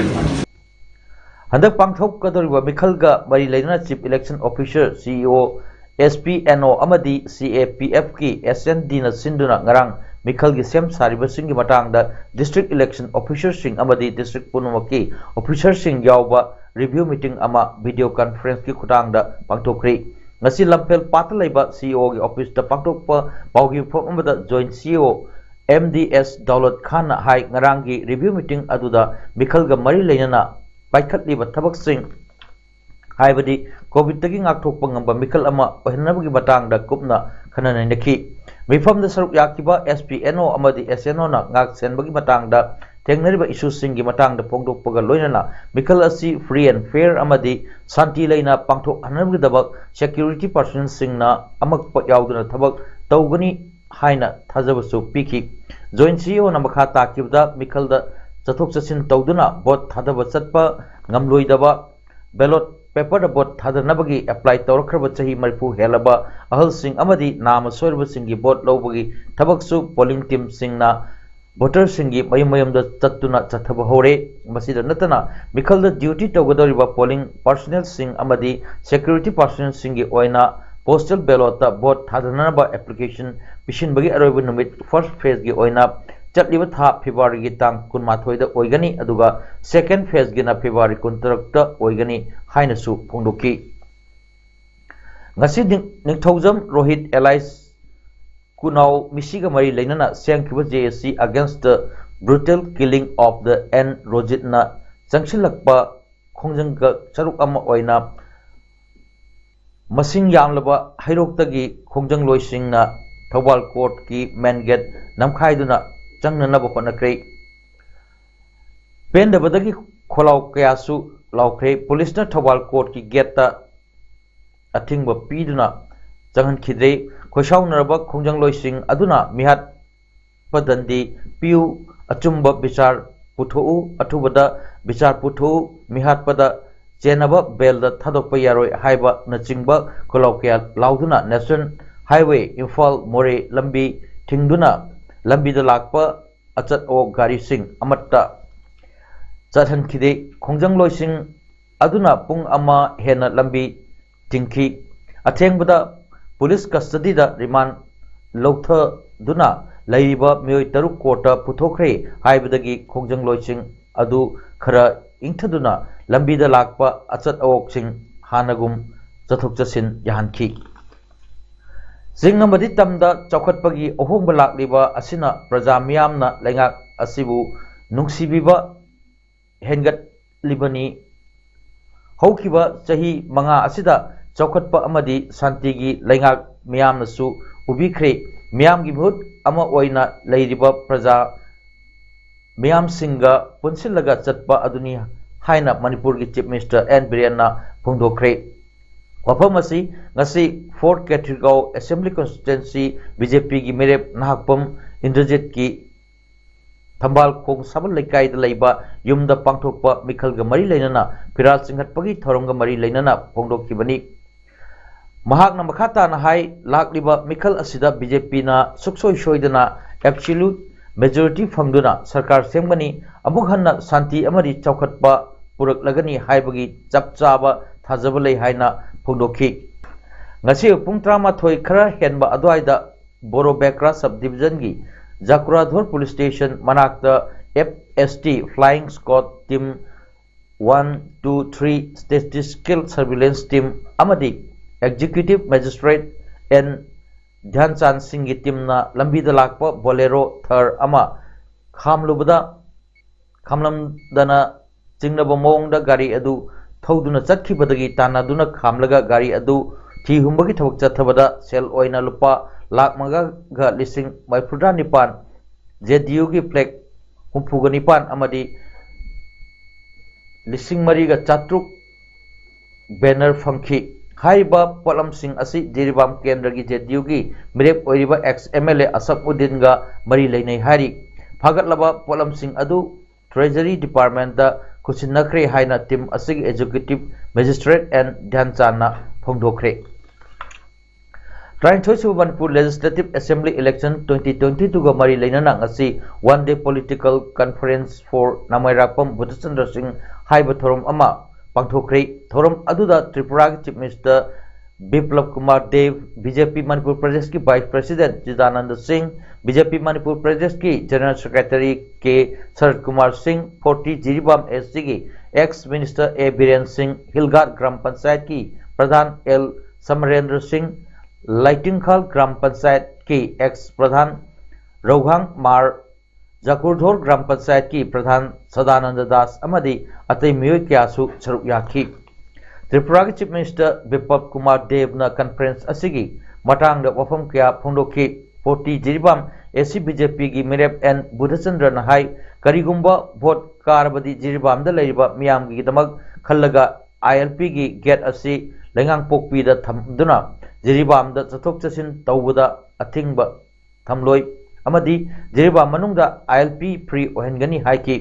ꯍꯟꯗꯛ ꯄꯥꯡꯊꯣꯛꯀꯗꯧꯔꯤꯕ ꯃꯤꯈꯜꯒ ꯃꯔꯤ ꯂꯩꯅꯅ Chief Election Officer, C E O, S P N O ꯑꯃꯗꯤ C A P F ꯀꯤ S N D ꯅ ꯁꯤꯟꯗꯨꯅ ꯉꯔꯥꯡ ꯃꯤꯈꯜꯒꯤ ꯁꯦꯝ ꯁꯥꯔꯤꯕꯁꯤꯡꯒꯤ ꯃꯇꯥꯡꯗ district election officer ꯁꯤꯡ ꯑꯃꯗꯤ district ꯄꯨꯝꯅꯃꯛꯀꯤ officer ꯁꯤꯡ ꯌꯥꯎꯕ review meeting ꯑꯃ video conference ꯀꯤ ꯈꯨꯠꯊꯥꯡꯗ ꯄꯥꯡꯊꯣꯛꯈ꯭ꯔꯤ꯫ ꯉꯁꯤ ꯂꯝꯐꯦꯜ ꯄꯥꯠꯇ ꯂꯩꯕ C E O ꯒꯤ office ꯇ ꯄꯥꯡꯊꯣꯛꯄ ꯄꯥꯎꯒꯤ ꯃꯤꯐꯝ ꯑꯃꯗ Joint C E O M D S Daulat ꯈꯥꯟꯅ ꯍꯥꯏ, ꯉꯔꯥꯡꯒꯤ review meeting ꯑꯗꯨꯗ ꯃꯤꯈꯜꯒ ꯃꯔꯤ ꯂꯩꯅꯅ ꯄꯥꯏꯈꯠꯂꯤꯕ ꯊꯕꯛꯁꯤꯡ, ꯍꯥꯏꯕꯗꯤ COVID ꯇꯒꯤ ꯉꯥꯛꯊꯣꯛꯄ ꯉꯝꯕ ꯃꯤꯈꯜ ꯑꯃ ꯑꯣꯏꯍꯟꯅꯕꯒꯤ ꯃꯇꯥꯡꯗ ꯀꯨꯞꯅ ꯈꯟꯅ ꯅꯩꯅꯈꯤ꯫ ꯃꯤꯐꯝꯗ ꯁꯔꯨꯛ ꯌꯥꯈꯤꯕ S P N O ꯑꯃꯗꯤ S N O ꯅ ꯉꯥꯛ ꯁꯦꯟꯕꯒꯤ ꯃꯇꯥꯡꯗ ꯊꯦꯡꯅꯔꯤꯕ issue ꯁꯤꯡꯒꯤ ꯃꯇꯥꯡꯗ ꯐꯣꯡꯗꯣꯛꯄꯒ ꯂꯣꯏꯅꯅ ꯃꯤꯈꯜ ꯑꯁꯤ free and fair ꯑꯃꯗꯤ ꯁꯥꯟꯇꯤ ꯂꯩꯅ ꯄꯥꯡꯊꯣꯛꯍꯟꯅꯕꯒꯤꯗꯃꯛ security personnel ꯁꯤꯡꯅ ꯑꯃꯛꯄ ꯌꯥꯎꯗꯅ ꯊꯕꯛ ꯇꯧꯒꯅꯤ ꯍꯥꯏꯅ ꯊꯥꯖꯕꯁꯨ ꯄꯤꯈꯤ꯫ Joint C E O ꯅ ꯃꯈꯥ ꯇꯥꯈꯤꯕꯗ ꯃꯤꯈꯜꯗ ꯆꯠꯊꯣꯛ ꯆꯠꯁꯤꯟ ꯇꯧꯗꯨꯅ ꯚꯣꯠ ꯊꯥꯗꯕ ꯆꯠꯄ ꯉꯝꯂꯣꯏꯗꯕ, ꯕꯦꯂꯣꯠ ꯄꯦꯄꯔꯗ ꯚꯣꯠ ꯊꯥꯗꯅꯕꯒꯤ ꯑꯦꯄ꯭ꯂꯥꯏ ꯇꯧꯔꯛꯈ꯭ꯔꯕ ꯆꯍꯤ ꯃꯔꯤꯐꯨ ꯍꯦꯜꯂꯕ ꯑꯍꯜꯁꯤꯡ ꯑꯃꯗꯤ ꯅꯥꯃ ꯁꯣꯏꯔꯕꯁꯤꯡꯒꯤ ꯚꯣꯠ ꯂꯧꯕꯒꯤ ꯊꯕꯛꯁꯨ ꯄꯣꯂꯤꯡ ꯇꯤꯝꯁꯤꯡꯅ ꯚꯣꯇꯔꯁꯤꯡꯒꯤ ꯃꯌꯨꯝ ꯃꯌꯨꯝꯗ ꯆꯠꯇꯨꯅ ꯆꯠꯊꯕ ꯍꯧꯔꯦ꯫ ꯃꯁꯤꯗ ꯅꯠꯇꯅ, ꯃꯤꯈꯜꯗ ꯗ꯭ꯌꯨꯇꯤ ꯇꯧꯒꯗꯧꯔꯤꯕ ꯄꯣꯂꯤꯡ ꯄꯥꯔꯁꯣꯅꯦꯜꯁꯤꯡ ꯑꯃꯗꯤ ꯁꯦꯀ꯭ꯌꯨꯔꯤꯇꯤ ꯄꯥꯔꯁꯣꯅꯦꯜꯁꯤꯡꯒꯤ ꯑꯣꯏꯅ ꯄꯣꯁꯇꯦꯜ ꯕꯦꯂꯣꯠꯇ ꯚꯣꯠ ꯊꯥꯗꯅꯅꯕ ꯑꯦꯄ꯭ꯂꯤꯀꯦꯁꯟ ꯄꯤꯁꯤꯟꯕꯒꯤ ꯑꯔꯣꯏꯕ ꯅꯨꯃꯤꯠ, ꯐꯥꯔꯁ ꯐꯦꯖꯒꯤ ꯑꯣꯏꯅ ꯆꯠꯂꯤꯕ ꯊꯥ ꯐꯦꯕ꯭ꯔꯨꯋꯥꯔꯤꯒꯤ ꯇꯥꯡ ꯀꯨꯟꯃꯥꯊꯣꯏꯗ ꯑꯣꯏꯒꯅꯤ, ꯑꯗꯨꯒ ꯁꯦꯀꯦꯟ ꯐꯦꯖꯒꯤꯅ ꯐꯦꯕ꯭ꯔꯨꯋꯥꯔꯤ ꯀꯨꯟꯇꯔꯨꯛꯇ ꯑꯣꯏꯒꯅꯤ ꯍꯥꯏꯅꯁꯨ ꯐꯣꯡꯗꯣꯛꯈꯤ꯫ ꯉꯁꯤ ꯅꯤꯡ-, ꯅꯤꯡꯊꯧꯖꯝ ꯔꯣꯍꯤꯠ ꯑꯦꯂꯥꯏꯁ ꯈꯨꯅꯥꯎ ꯃꯤꯁꯤꯒ ꯃꯔꯤ ꯂꯩꯅꯅ ꯁꯦꯝꯈꯤꯕ J S C Against the Brutal Killing of the N ꯔꯣꯖꯤꯠꯅ ꯆꯪꯁꯤꯜꯂꯛꯄ ꯈꯣꯡꯖꯪ ꯁꯔꯨꯛ ꯑꯃ ꯑꯣꯏꯅ ꯃꯁꯤꯡ ꯌꯥꯝꯂꯕ ꯍꯩꯔꯣꯛꯇꯒꯤ ꯈꯣꯡꯖꯪꯂꯣꯏꯁꯤꯡꯅ ꯊꯧꯕꯥꯜ ꯀꯣꯔꯠꯀꯤ ꯃꯦꯟ ꯒꯦꯠ ꯅꯝꯈꯥꯏꯗꯨꯅ ꯆꯪꯅꯅꯕ ꯍꯣꯠꯅꯈ꯭ꯔꯦ꯫ ꯄꯦꯟꯗꯕꯗꯒꯤ ꯈꯣꯜꯂꯥꯎ ꯀꯌꯥꯁꯨ ꯂꯥꯎꯈ꯭ꯔꯦ꯫ ꯄꯨꯂꯤꯁꯅ ꯊꯧꯕꯥꯜ ꯀꯣꯔꯠꯀꯤ ꯒꯦꯠꯇ ꯑꯊꯤꯡꯕ ꯄꯤꯗꯨꯅ ꯆꯪꯍꯟꯈꯤꯗ꯭ꯔꯦ꯫ ꯈꯣꯏꯁꯥꯎꯅꯔꯕ ꯈꯣꯡꯖꯪꯂꯣꯏꯁꯤꯡ ꯑꯗꯨꯅ ꯃꯤꯍꯥꯠꯄ ꯗꯟꯗꯤ ꯄꯤꯌꯨ, ꯑꯆꯨꯝꯕ ꯕꯤꯆꯥꯔ ꯄꯨꯊꯣꯛꯎ, ꯑꯊꯨꯕꯗ ꯕꯤꯆꯥꯔ ꯄꯨꯊꯣꯛꯎ, ꯃꯤꯍꯥꯠꯄꯗ ꯆꯦꯟꯅꯕ ꯕꯦꯜꯗ ꯊꯥꯗꯣꯛꯄ ꯌꯥꯔꯣꯏ ꯍꯥꯏꯕꯅꯆꯤꯡꯕ ꯈꯣꯜꯂꯥꯎ ꯀꯌꯥ ꯂꯥꯎꯗꯨꯅ National Highway ꯏꯝꯐꯥꯜ ꯃꯣꯔꯦ ꯂꯝꯕꯤ ꯊꯤꯡꯗꯨꯅ ꯂꯝꯕꯤꯗ ꯂꯥꯛꯄ ꯑꯆꯠ ꯑꯋꯣꯛ ꯒꯥꯔꯤꯁꯤꯡ ꯑꯃꯠꯇ ꯆꯠꯍꯟꯈꯤꯗꯦ꯫ ꯈꯣꯡꯖꯪꯂꯣꯏꯁꯤꯡ ꯑꯗꯨꯅ ꯄꯨꯡ ꯑꯃ ꯍꯦꯟꯅ ꯂꯝꯕꯤ ꯊꯤꯡꯈꯤ꯫ ꯑꯊꯦꯡꯕꯗ ꯄꯨꯂꯤꯁ ꯀꯁꯇꯗꯤꯗ ꯔꯤꯃꯥꯟ ꯂꯧꯊꯗꯨꯅ ꯂꯩꯔꯤꯕ ꯃꯤꯑꯣꯏ ꯇꯔꯨꯛ ꯀꯣꯔꯠꯇ ꯄꯨꯊꯣꯛꯈ꯭ꯔꯦ ꯍꯥꯏꯕꯗꯒꯤ ꯈꯣꯡꯖꯪꯂꯣꯏꯁꯤꯡ ꯑꯗꯨ ꯈꯔ ꯏꯪꯊꯗꯨꯅ ꯂꯝꯕꯤꯗ ꯂꯥꯛꯄ ꯑꯆꯠ ꯑꯋꯣꯛꯁꯤꯡ ꯍꯥꯟꯅꯒꯨꯝ ꯆꯠꯊꯣꯛ ꯆꯠꯁꯤꯟ ꯌꯥꯍꯟꯈꯤ꯫ ꯆꯤꯡ ꯑꯃꯗꯤ ꯇꯝꯗ ꯆꯥꯎꯈꯠꯄꯒꯤ ꯑꯍꯣꯡꯕ ꯂꯥꯛꯂꯤꯕ ꯑꯁꯤꯅ ꯄ꯭ꯔꯖꯥ ꯃꯤꯌꯥꯝꯅ ꯂꯩꯉꯥꯛ ꯑꯁꯤꯕꯨ ꯅꯨꯡꯁꯤꯕꯤꯕ ꯍꯦꯟꯒꯠꯂꯤꯕꯅꯤ꯫ ꯍꯧꯈꯤꯕ ꯆꯍꯤ ꯃꯉꯥ ꯑꯁꯤꯗ ꯆꯥꯎꯈꯠꯄ ꯑꯃꯗꯤ ꯁꯥꯟꯇꯤꯒꯤ ꯂꯩꯉꯥꯛ ꯃꯤꯌꯥꯝꯅꯁꯨ ꯎꯕꯤꯈ꯭ꯔꯦ꯫ ꯃꯤꯌꯥꯝꯒꯤ ꯃꯤꯍꯨꯠ ꯑꯃ ꯑꯣꯏꯅ ꯂꯩꯔꯤꯕ ꯄ꯭ꯔꯖꯥ ꯃꯤꯌꯥꯝꯁꯤꯡꯒ ꯄꯨꯟꯁꯤꯜꯂꯒ ꯆꯠꯄ ꯑꯗꯨꯅꯤ ꯍꯥꯏꯅ ꯃꯅꯤꯄꯨꯔꯒꯤ Chief Minister N ꯕꯤꯔꯦꯟꯅ ꯐꯣꯡꯗꯣꯛꯈ꯭ꯔꯦ꯫ ꯋꯥꯐꯝ ꯑꯁꯤ ꯉꯁꯤ Fourth ꯀꯦꯊ꯭ꯔꯤꯒꯥꯎ Assembly Constituency B J P ꯒꯤ ꯃꯤꯔꯦꯞ ꯅꯍꯥꯛꯄꯝ ꯏꯟꯗ꯭ꯔꯖꯤꯠꯀꯤ ꯊꯝꯕꯥꯜ ꯈꯣꯡ ꯁꯥꯕ ꯂꯩꯀꯥꯏꯗ ꯂꯩꯕ ꯌꯨꯝꯗ ꯄꯥꯡꯊꯣꯛꯄ ꯃꯤꯈꯜꯒ ꯃꯔꯤ ꯂꯩꯅꯅ ꯐꯤꯔꯥꯜ ꯆꯤꯡꯈꯠꯄꯒꯤ ꯊꯧꯔꯝꯒ ꯃꯔꯤ ꯂꯩꯅꯅ ꯐꯣꯡꯗꯣꯛꯈꯤꯕꯅꯤ꯫ ꯃꯍꯥꯛꯅ ꯃꯈꯥ ꯇꯥꯅ ꯍꯥꯏ, ꯂꯥꯛꯂꯤꯕ ꯃꯤꯈꯜ ꯑꯁꯤꯗ ꯕꯤ ꯖꯦ ꯄꯤꯅ ꯁꯨꯛꯁꯣꯏ ꯁꯣꯏꯗꯅ absolute majority ꯐꯪꯗꯨꯅ ꯁꯔꯀꯥꯔ ꯁꯦꯝꯒꯅꯤ, ꯑꯃꯨꯛ ꯍꯟꯅ ꯁꯥꯟꯇꯤ ꯑꯃꯗꯤ ꯆꯥꯎꯈꯠꯄ ꯄꯨꯔꯛꯂꯒꯅꯤ ꯍꯥꯏꯕꯒꯤ ꯆꯞ ꯆꯥꯕ ꯊꯥꯖꯕ ꯂꯩ ꯍꯥꯏꯅ ꯐꯣꯡꯗꯣꯛꯈꯤ꯫ ꯉꯁꯤ ꯄꯨꯡ ꯇꯔꯥꯃꯥꯊꯣꯏ ꯈꯔ ꯍꯦꯟꯕ ꯑꯗꯨꯋꯥꯏꯗ ꯕꯣꯔꯣꯕꯦꯀ꯭ꯔꯥ sub division ꯒꯤ ꯖꯀꯨꯔꯥꯙꯣꯔ police station ꯃꯅꯥꯛꯇ F S T flying squad team one two three statistical surveillance team ꯑꯃꯗꯤ executive magistrate N ꯙ꯭ꯌꯥꯟꯆꯥꯟ ꯁꯤꯡꯒꯤ team ꯅ ꯂꯝꯕꯤꯗ ꯂꯥꯛꯄ Bolero Thar ꯑꯃ ꯈꯥꯝꯂꯨꯕꯗ, ꯈꯥꯝꯂꯝꯗꯅ ꯆꯤꯡꯅꯕ ꯃꯑꯣꯡꯗ ꯒꯥꯔꯤ ꯑꯗꯨ ꯊꯧꯗꯨꯅ ꯆꯠꯈꯤꯕꯗꯒꯤ ꯇꯥꯟꯅꯗꯨꯅ ꯈꯥꯝꯂꯒ ꯒꯥꯔꯤ ꯑꯗꯨ ꯊꯤ ꯍꯨꯝꯕꯒꯤ ꯊꯕꯛ ꯆꯠꯊꯕꯗ ꯁꯦꯜ ꯑꯣꯏꯅ ꯂꯨꯄꯥ ꯂꯥꯈ ꯃꯉꯥꯒ ꯂꯤꯁꯤꯡ ꯃꯔꯤꯐꯨꯇꯔꯥ ꯅꯤꯄꯥꯟ, J D U ꯒꯤ flag ꯍꯨꯝꯐꯨꯒ ꯅꯤꯄꯥꯟ ꯑꯃꯗꯤ ꯂꯤꯁꯤꯡ ꯃꯔꯤꯒ ꯆꯥꯇ꯭ꯔꯨꯛ banner ꯐꯪꯈꯤ꯫ ꯍꯥꯏꯔꯤꯕ ꯄꯣꯠꯂꯝꯁꯤꯡ ꯑꯁꯤ ꯖꯤꯔꯤꯕꯥꯝ ꯀꯦꯟꯗ꯭ꯔꯒꯤ J D U ꯒꯤ ꯃꯤꯔꯦꯞ ꯑꯣꯏꯔꯤꯕ ex M L A Asaf ꯎꯗꯤꯟꯒ ꯃꯔꯤ ꯂꯩꯅꯩ ꯍꯥꯏꯔꯤ꯫ ꯐꯥꯒꯠꯂꯕ ꯄꯣꯠꯂꯝꯁꯤꯡ ꯑꯗꯨ Treasury Department ꯇ ꯈꯨꯠꯁꯤꯟꯅꯈ꯭ꯔꯦ ꯍꯥꯏꯅ team ꯑꯁꯤꯒꯤ executive magistrate N ꯙ꯭ꯌꯥꯟꯆꯥꯟꯅ ꯐꯣꯡꯗꯣꯛꯈ꯭ꯔꯦ꯫ ꯇꯔꯥꯅꯤꯊꯣꯏꯁꯨꯕ Manipur Legislative Assembly election twenty twenty two ꯒ ꯃꯔꯤ ꯂꯩꯅꯅ ꯉꯁꯤ one day political conference for ꯅꯃꯥꯏꯔꯥꯛꯄꯝ Budhachandra ꯁꯤꯡ ꯍꯥꯏꯕ ꯊꯧꯔꯝ ꯑꯃ ꯄꯥꯡꯊꯣꯛꯈ꯭ꯔꯦ꯫ ꯊꯧꯔꯝ ꯑꯗꯨꯗ ꯇ꯭ꯔꯤꯄꯨꯔꯥꯒꯤ Chief Minister ꯕꯤꯄ꯭ꯂꯕ ꯀꯨꯃꯥꯔ ꯗꯦꯕ, B J P ꯃꯅꯤꯄꯨꯔ ꯄ꯭ꯔꯗꯦꯁꯀꯤ Vice President ꯆꯤꯗꯥꯅꯟꯗ ꯁꯤꯡ, B J P ꯃꯅꯤꯄꯨꯔ ꯄ꯭ꯔꯗꯦꯁꯀꯤ General Secretary ꯀꯦ ꯁꯔꯠ ꯀꯨꯃꯥꯔ ꯁꯤꯡ, forty ꯖꯤꯔꯤꯕꯥꯝ S C ꯒꯤ ex Minister A ꯕꯤꯔꯦꯟ ꯁꯤꯡ, ꯍꯤꯜꯒꯥꯠ ꯒ꯭ꯔꯥꯝ ꯄꯟꯆꯥꯌꯠꯀꯤ ꯄ꯭ꯔꯙꯥꯟ ꯑꯦꯜ ꯁꯃꯔꯦꯟꯗ꯭ꯔ ꯁꯤꯡ, ꯂꯥꯏꯇꯤꯡꯈꯥꯜ ꯒ꯭ꯔꯥꯝ ꯄꯟꯆꯥꯌꯠꯀꯤ ex ꯄ꯭ꯔꯙꯥꯟ ꯔꯧꯍꯥꯡ ꯃꯥꯔ, ꯖꯀꯨꯔꯙꯣꯔ ꯒ꯭ꯔꯥꯝ ꯄꯟꯆꯥꯌꯠꯀꯤ ꯄ꯭ꯔꯙꯥꯟ ꯁꯗꯥꯅꯟꯗ ꯗꯥꯁ ꯑꯃꯗꯤ ꯑꯇꯩ ꯃꯤꯑꯣꯏ ꯀꯌꯥꯁꯨ ꯁꯔꯨꯛ ꯌꯥꯈꯤ꯫ ꯇ꯭ꯔꯤꯄꯨꯔꯥꯒꯤ Chief Minister ꯕꯤꯄ꯭ꯂꯕ ꯀꯨꯃꯥꯔ ꯗꯦꯕꯅ conference ꯑꯁꯤꯒꯤ ꯃꯇꯥꯡꯗ ꯋꯥꯐꯝ ꯀꯌꯥ ꯐꯣꯡꯗꯣꯛꯈꯤ꯫ forty Jiribam S C B J P ꯒꯤ ꯃꯤꯔꯦꯞ N ꯕꯨꯙꯆꯟꯗ꯭ꯔꯅ ꯍꯥꯏ, ꯀꯔꯤꯒꯨꯝꯕ vote ꯀꯥꯔꯕꯗꯤ ꯖꯤꯔꯤꯕꯥꯝꯗ ꯂꯩꯔꯤꯕ ꯃꯤꯌꯥꯝꯒꯤꯗꯃꯛ ꯈꯜꯂꯒ I L P ꯒꯤ gate ꯑꯁꯤ ꯂꯩꯉꯥꯡꯄꯣꯛꯄꯤꯗ ꯊꯝꯗꯨꯅ ꯖꯤꯔꯤꯕꯥꯝꯗ ꯆꯠꯊꯣꯛ ꯆꯠꯁꯤꯟ ꯇꯧꯕꯗ ꯑꯊꯤꯡꯕ ꯊꯝꯂꯣꯏ꯫ ꯑꯃꯗꯤ ꯖꯤꯔꯤꯕꯥꯝ ꯃꯅꯨꯡꯗ ꯑꯥꯏ ꯑꯦꯜ ꯄꯤ ꯐ꯭ꯔꯤ ꯑꯣꯏꯍꯟꯒꯅꯤ ꯍꯥꯏꯈꯤ꯫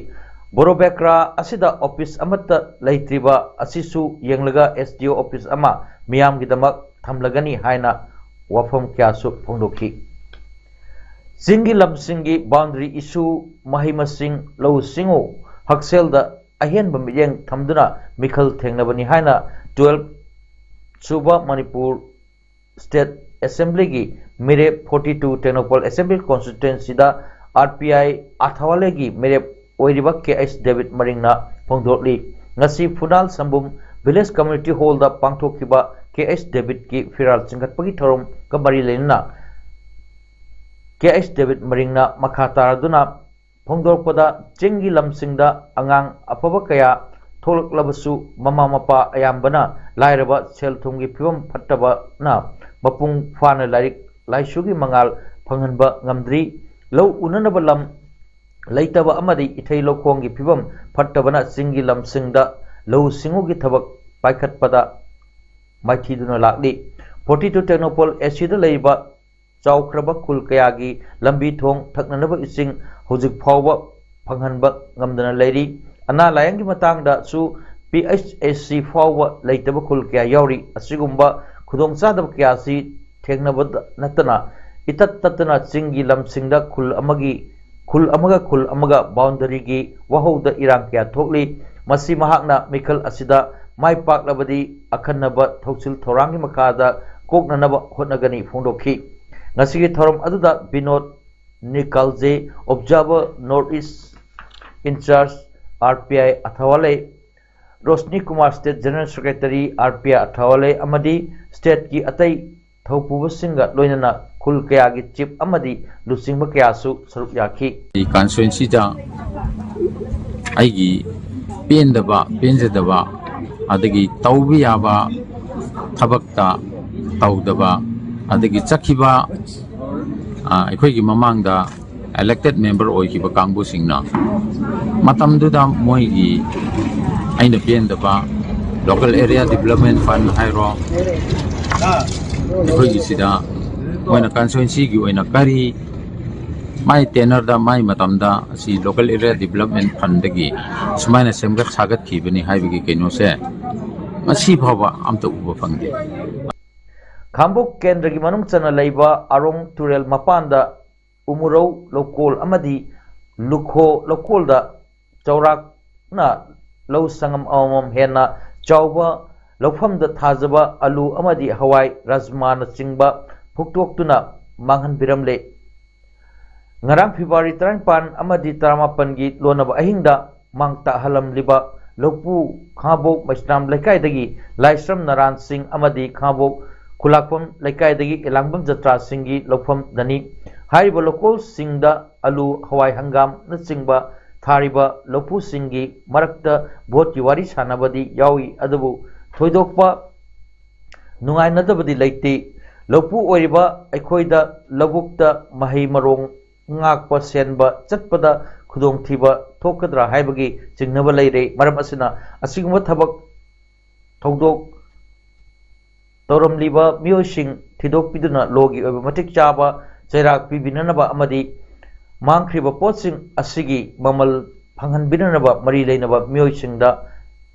ꯕꯣꯔꯣꯕꯦꯀ꯭ꯔꯥ ꯑꯁꯤꯗ ꯑꯣꯐꯤꯁ ꯑꯃꯠꯇ ꯂꯩꯇ꯭ꯔꯤꯕ ꯑꯁꯤꯁꯨ ꯌꯦꯡꯂꯒ ꯑꯦꯁ ꯗꯤ ꯑꯣ ꯑꯣꯐꯤꯁ ꯑꯃ ꯃꯤꯌꯥꯝꯒꯤꯗꯃꯛ ꯊꯝꯂꯒꯅꯤ ꯍꯥꯏꯅ ꯋꯥꯐꯝ ꯀꯌꯥꯁꯨ ꯐꯣꯡꯗꯣꯛꯈꯤ꯫ ꯆꯤꯡꯒꯤ ꯂꯝꯁꯤꯡꯒꯤ ꯕꯥꯎꯟꯗꯔꯤ ꯏꯁꯨ, ꯃꯍꯩ ꯃꯁꯤꯡ, ꯂꯧꯎ ꯁꯤꯡꯎ, ꯍꯛꯁꯦꯜꯗ ꯑꯍꯦꯟꯕ ꯃꯤꯠꯌꯦꯡ ꯊꯝꯗꯨꯅ ꯃꯤꯈꯜ ꯊꯦꯡꯅꯕꯅꯤ ꯍꯥꯏꯅ ꯇꯨꯋꯦꯜꯐ ꯁꯨꯕ ꯃꯅꯤꯄꯨꯔ ꯁ꯭ꯇꯦꯠ ꯑꯦꯁꯦꯝꯕ꯭ꯂꯤꯒꯤ ꯃꯤꯔꯦꯞ ꯐꯣꯔꯇꯤ ꯇꯨ ꯇꯦꯡꯅꯧꯄꯜ ꯑꯦꯁꯦꯝꯕ꯭ꯂꯤ ꯀꯣꯟꯁꯇꯤꯇ꯭ꯋꯦꯟꯁꯤꯗ ꯑꯥꯔ ꯄꯤ ꯑꯥꯏ ꯑꯊꯥꯋꯥꯂꯦꯒꯤ ꯃꯤꯔꯦꯞ ꯑꯣꯏꯔꯤꯕ ꯀꯦ ꯑꯩꯆ ꯗꯦꯕꯤꯠ ꯃꯔꯤꯡꯅ ꯐꯣꯡꯗꯣꯛꯂꯤ꯫ ꯉꯁꯤ ꯐꯨꯅꯥꯜ ꯁꯝꯕꯨꯝ ꯚꯤꯂꯦꯖ ꯀꯝꯃ꯭ꯌꯨꯅꯤꯇꯤ ꯍꯣꯜꯗ ꯄꯥꯡꯊꯣꯛꯈꯤꯕ ꯀꯦ ꯑꯩꯆ ꯗꯦꯕꯤꯠꯀꯤ ꯐꯤꯔꯥꯜ ꯆꯤꯡꯈꯠꯄꯒꯤ ꯊꯧꯔꯝꯒ ꯃꯔꯤ ꯂꯩꯅꯅ ꯀꯦ ꯑꯩꯆ ꯗꯦꯕꯤꯠ ꯃꯔꯤꯡꯅ ꯃꯈꯥ ꯇꯥꯔꯗꯨꯅ ꯐꯣꯡꯗꯣꯔꯛꯄꯗ, ꯆꯤꯡꯒꯤ ꯂꯝꯁꯤꯡꯗ ꯑꯉꯥꯡ ꯑꯐꯕ ꯀꯌꯥ ꯊꯣꯛꯂꯛꯂꯕꯁꯨ, ꯃꯃꯥ ꯃꯄꯥ ꯑꯌꯥꯝꯕꯅ ꯂꯥꯏꯔꯕ, ꯁꯦꯜ ꯊꯨꯝꯒꯤ ꯐꯤꯕꯝ ꯐꯠꯇꯕꯅ ꯃꯄꯨꯡ ꯐꯥꯅ ꯂꯥꯏꯔꯤꯛ ꯂꯥꯏꯁꯨꯒꯤ ꯃꯉꯥꯜ ꯐꯪꯍꯟꯕ ꯉꯝꯗ꯭ꯔꯤ꯫ ꯂꯧ ꯎꯅꯅꯕ ꯂꯝ ꯂꯩꯇꯕ ꯑꯃꯗꯤ ꯏꯊꯩ ꯂꯧꯈꯣꯡꯒꯤ ꯐꯤꯕꯝ ꯐꯠꯇꯕꯅ ꯆꯤꯡꯒꯤ ꯂꯝꯁꯤꯡꯗ ꯂꯧꯎ ꯁꯤꯡꯎꯒꯤ ꯊꯕꯛ ꯄꯥꯏꯈꯠꯄꯗ ꯃꯥꯏꯊꯤꯗꯨꯅ ꯂꯥꯛꯂꯤ꯫ ꯐꯣꯔꯇꯤ ꯇꯨ ꯇꯦꯡꯅꯧꯄꯜ ꯑꯦꯁꯤꯗ ꯂꯩꯔꯤꯕ ꯆꯥꯎꯈ꯭ꯔꯕ ꯈꯨꯜ ꯀꯌꯥꯒꯤ ꯂꯝꯕꯤ ꯊꯣꯡ, ꯊꯛꯅꯅꯕ ꯏꯁꯤꯡ ꯍꯧꯖꯤꯛ ꯐꯥꯎꯕ ꯐꯪꯍꯟꯕ ꯉꯝꯗꯅ ꯂꯩꯔꯤ꯫ ꯑꯅꯥ ꯂꯥꯏꯌꯦꯡꯒꯤ ꯃꯇꯥꯡꯗꯁꯨ ꯄꯤ ꯑꯩꯆ ꯑꯦꯁ ꯁꯤ ꯐꯥꯎꯕ ꯂꯩꯇꯕ ꯈꯨꯜ ꯀꯌꯥ ꯌꯥꯎꯔꯤ꯫ ꯑꯁꯤꯒꯨꯝꯕ ꯈꯨꯗꯣꯡꯆꯥꯗꯕ ꯀꯌꯥ ꯑꯁꯤ ꯊꯦꯡꯅꯕꯗ ꯅꯠꯇꯅ, ꯏꯇꯠ ꯇꯠꯇꯅ ꯆꯤꯡꯒꯤ ꯂꯝꯁꯤꯡꯗ ꯈꯨꯜ ꯑꯃꯒꯤ, ꯈꯨꯜ ꯑꯃꯒ ꯈꯨꯜ ꯑꯃꯒ ꯕꯥꯎꯟꯗꯔꯤꯒꯤ ꯋꯥꯍꯧꯗ ꯏꯔꯥꯡ ꯀꯌꯥ ꯊꯣꯛꯂꯤ꯫ ꯃꯁꯤ ꯃꯍꯥꯛꯅ ꯃꯤꯈꯜ ꯑꯁꯤꯗ ꯃꯥꯏ ꯄꯥꯛꯂꯕꯗꯤ ꯑꯈꯟꯅꯕ ꯊꯧꯁꯤꯜ ꯊꯧꯔꯥꯡꯒꯤ ꯃꯈꯥꯗ ꯀꯣꯛꯅꯅꯕ ꯍꯣꯠꯅꯒꯅꯤ ꯐꯣꯡꯗꯣꯛꯈꯤ꯫ ꯉꯁꯤꯒꯤ ꯊꯧꯔꯝ ꯑꯗꯨꯗ Binod Nikalje, observer north east incharge R P I Athawale, Roshni Kumar, state general secretary R P I Athawale ꯑꯃꯗꯤ ꯁ꯭ꯇꯦꯠꯀꯤ ꯑꯇꯩ ꯊꯧꯄꯨꯕꯁꯤꯡꯒ ꯂꯣꯏꯅꯅ ꯈꯨꯜ ꯀꯌꯥꯒꯤ ꯆꯤꯐ ꯑꯃꯗꯤ ꯂꯨꯆꯤꯡꯕ ꯀꯌꯥꯁꯨ ꯁꯔꯨꯛ ꯌꯥꯈꯤ꯫ ꯀꯟꯁꯇꯤꯇ꯭ꯋꯦꯟꯁꯤꯗ ꯑꯩꯒꯤ ꯄꯦꯟꯗꯕ, ꯄꯦꯟꯖꯗꯕ, ꯑꯗꯒꯤ ꯇꯧꯕ ꯌꯥꯕ ꯊꯕꯛꯇ ꯇꯧꯗꯕ, ꯑꯗꯒꯤ ꯆꯠꯈꯤꯕ, ꯑ, ꯑꯩꯈꯣꯏꯒꯤ ꯃꯃꯥꯡꯗ ꯏꯂꯦꯛꯇꯦꯗ ꯃꯦꯝꯕꯔ ꯑꯣꯏꯈꯤꯕ ꯀꯥꯡꯕꯨꯁꯤꯡꯅ ꯃꯇꯝꯗꯨꯗ ꯃꯣꯏꯒꯤ, ꯑꯩꯅ ꯄꯦꯟꯗꯕ, ꯂꯣꯀꯦꯜ ꯑꯦꯔꯤꯌꯥ ꯗꯤꯕꯂꯞꯃꯦꯟ ꯐꯟ ꯍꯥꯏꯔꯣ, ꯑꯩꯈꯣꯏꯒꯤꯁꯤꯗ ꯃꯣꯏꯅ ꯀꯟꯁꯇꯤꯇ꯭ꯋꯦꯟꯁꯤꯒꯤ ꯑꯣꯏꯅ ꯀꯔꯤ ꯃꯥꯏ ꯇꯦꯅꯔꯗ, ꯃꯥꯏ ꯃꯇꯝꯗ ꯑꯁꯤ Local Area Development Fundꯗꯒꯤ ꯁꯨꯃꯥꯏꯅ ꯁꯦꯝꯒꯠ ꯁꯥꯒꯠꯈꯤꯕꯅꯤ ꯍꯥꯏꯕꯒꯤ ꯀꯩꯅꯣꯁꯦ ꯉꯁꯤ ꯐꯥꯎꯕ ꯑꯝꯇ ꯎꯕ ꯐꯪꯗꯦ꯫ ꯈꯥꯡꯉꯕꯣꯛ ꯀꯦꯟꯗ꯭ꯔꯒꯤ ꯃꯅꯨꯡ ꯆꯟꯅ ꯂꯩꯕ ꯑꯔꯣꯡ ꯇꯨꯔꯦꯜ ꯃꯄꯥꯟꯗ ꯎꯃꯨꯔꯧ ꯂꯧꯀꯣꯜ ꯑꯃꯗꯤ ꯂꯨꯈꯣ ꯂꯧꯀꯣꯜꯗ ꯆꯥꯎꯔꯥꯛꯅ ꯂꯧ ꯁꯪꯉꯝ ꯑꯃꯃꯝ ꯍꯦꯟꯅ ꯆꯥꯎꯕ ꯂꯧꯐꯝꯗ ꯊꯥꯖꯕ ꯑꯂꯨ ꯑꯃꯗꯤ ꯍꯋꯥꯏ, ꯔꯥꯖꯃꯥꯅꯆꯤꯡꯕ ꯐꯨꯛꯇꯣꯛꯇꯨꯅ ꯃꯥꯡꯍꯟꯕꯤꯔꯝꯂꯦ꯫ ꯉꯔꯥꯡ ꯐꯦꯕ꯭ꯔꯨꯋꯥꯔꯤ ꯇꯔꯥꯅꯤꯄꯥꯟ ꯑꯃꯗꯤ ꯇꯔꯥꯃꯥꯄꯟꯒꯤ ꯂꯣꯟꯅꯕ ꯑꯍꯤꯡꯗ ꯃꯥꯡ ꯇꯥꯛꯍꯜꯂꯝꯂꯤꯕ ꯂꯧꯄꯨ ꯈꯥꯡꯉꯕꯣꯛ ꯃꯩꯁꯅꯥꯝ ꯂꯩꯀꯥꯏꯗꯒꯤ ꯂꯥꯏꯁ꯭ꯔꯝ ꯅꯥꯔꯥꯟ ꯁꯤꯡ ꯑꯃꯗꯤ ꯈꯥꯡꯉꯕꯣꯛ ꯈꯨꯂꯥꯛꯐꯝ ꯂꯩꯀꯥꯏꯗꯒꯤ ꯏꯂꯥꯡꯕꯝ ꯖꯇ꯭ꯔꯥ ꯁꯤꯡꯒꯤ ꯂꯧꯐꯝꯗꯅꯤ꯫ ꯍꯥꯏꯔꯤꯕ ꯂꯧꯀꯣꯜꯁꯤꯡꯗ ꯑꯂꯨ, ꯍꯋꯥꯏ, ꯍꯪꯒꯥꯝꯅꯆꯤꯡꯕ ꯊꯥꯔꯤꯕ ꯂꯧꯄꯨꯁꯤꯡꯒꯤ ꯃꯔꯛꯇ ꯚꯣꯠꯀꯤ ꯋꯥꯔꯤ ꯁꯥꯟꯅꯕꯗꯤ ꯌꯥꯎꯏ, ꯑꯗꯨꯕꯨ ꯊꯣꯏꯗꯣꯛꯄ ꯅꯨꯡꯉꯥꯏꯅꯗꯕꯗꯤ ꯂꯩꯇꯦ꯫ ꯂꯧꯄꯨ ꯑꯣꯏꯔꯤꯕ ꯑꯩꯈꯣꯏꯗ ꯂꯧꯕꯨꯛꯇ ꯃꯍꯩ ꯃꯔꯣꯡ ꯉꯥꯛꯄ ꯁꯦꯟꯕ ꯆꯠꯄꯗ ꯈꯨꯗꯣꯡꯊꯤꯕ ꯊꯣꯛꯀꯗ꯭ꯔꯥ ꯍꯥꯏꯕꯒꯤ ꯆꯤꯡꯅꯕ ꯂꯩꯔꯦ꯫ ꯃꯔꯝ ꯑꯁꯤꯅ ꯑꯁꯤꯒꯨꯝꯕ ꯊꯕꯛ ꯊꯧꯗꯣꯛ ꯇꯧꯔꯝꯂꯤꯕ ꯃꯤꯑꯣꯏꯁꯤꯡ ꯊꯤꯗꯣꯛꯄꯤꯗꯨꯅ ꯂꯣꯒꯤ ꯑꯣꯏꯕ ꯃꯇꯤꯛ ꯆꯥꯕ ꯆꯩꯔꯥꯛ ꯄꯤꯕꯤꯅꯅꯕ ꯑꯃꯗꯤ ꯃꯥꯡꯈ꯭ꯔꯤꯕ ꯄꯣꯠꯁꯤꯡ ꯑꯁꯤꯒꯤ ꯃꯃꯜ ꯐꯪꯍꯟꯕꯤꯅꯅꯕ ꯃꯔꯤ ꯂꯩꯅꯕ ꯃꯤꯑꯣꯏꯁꯤꯡꯗ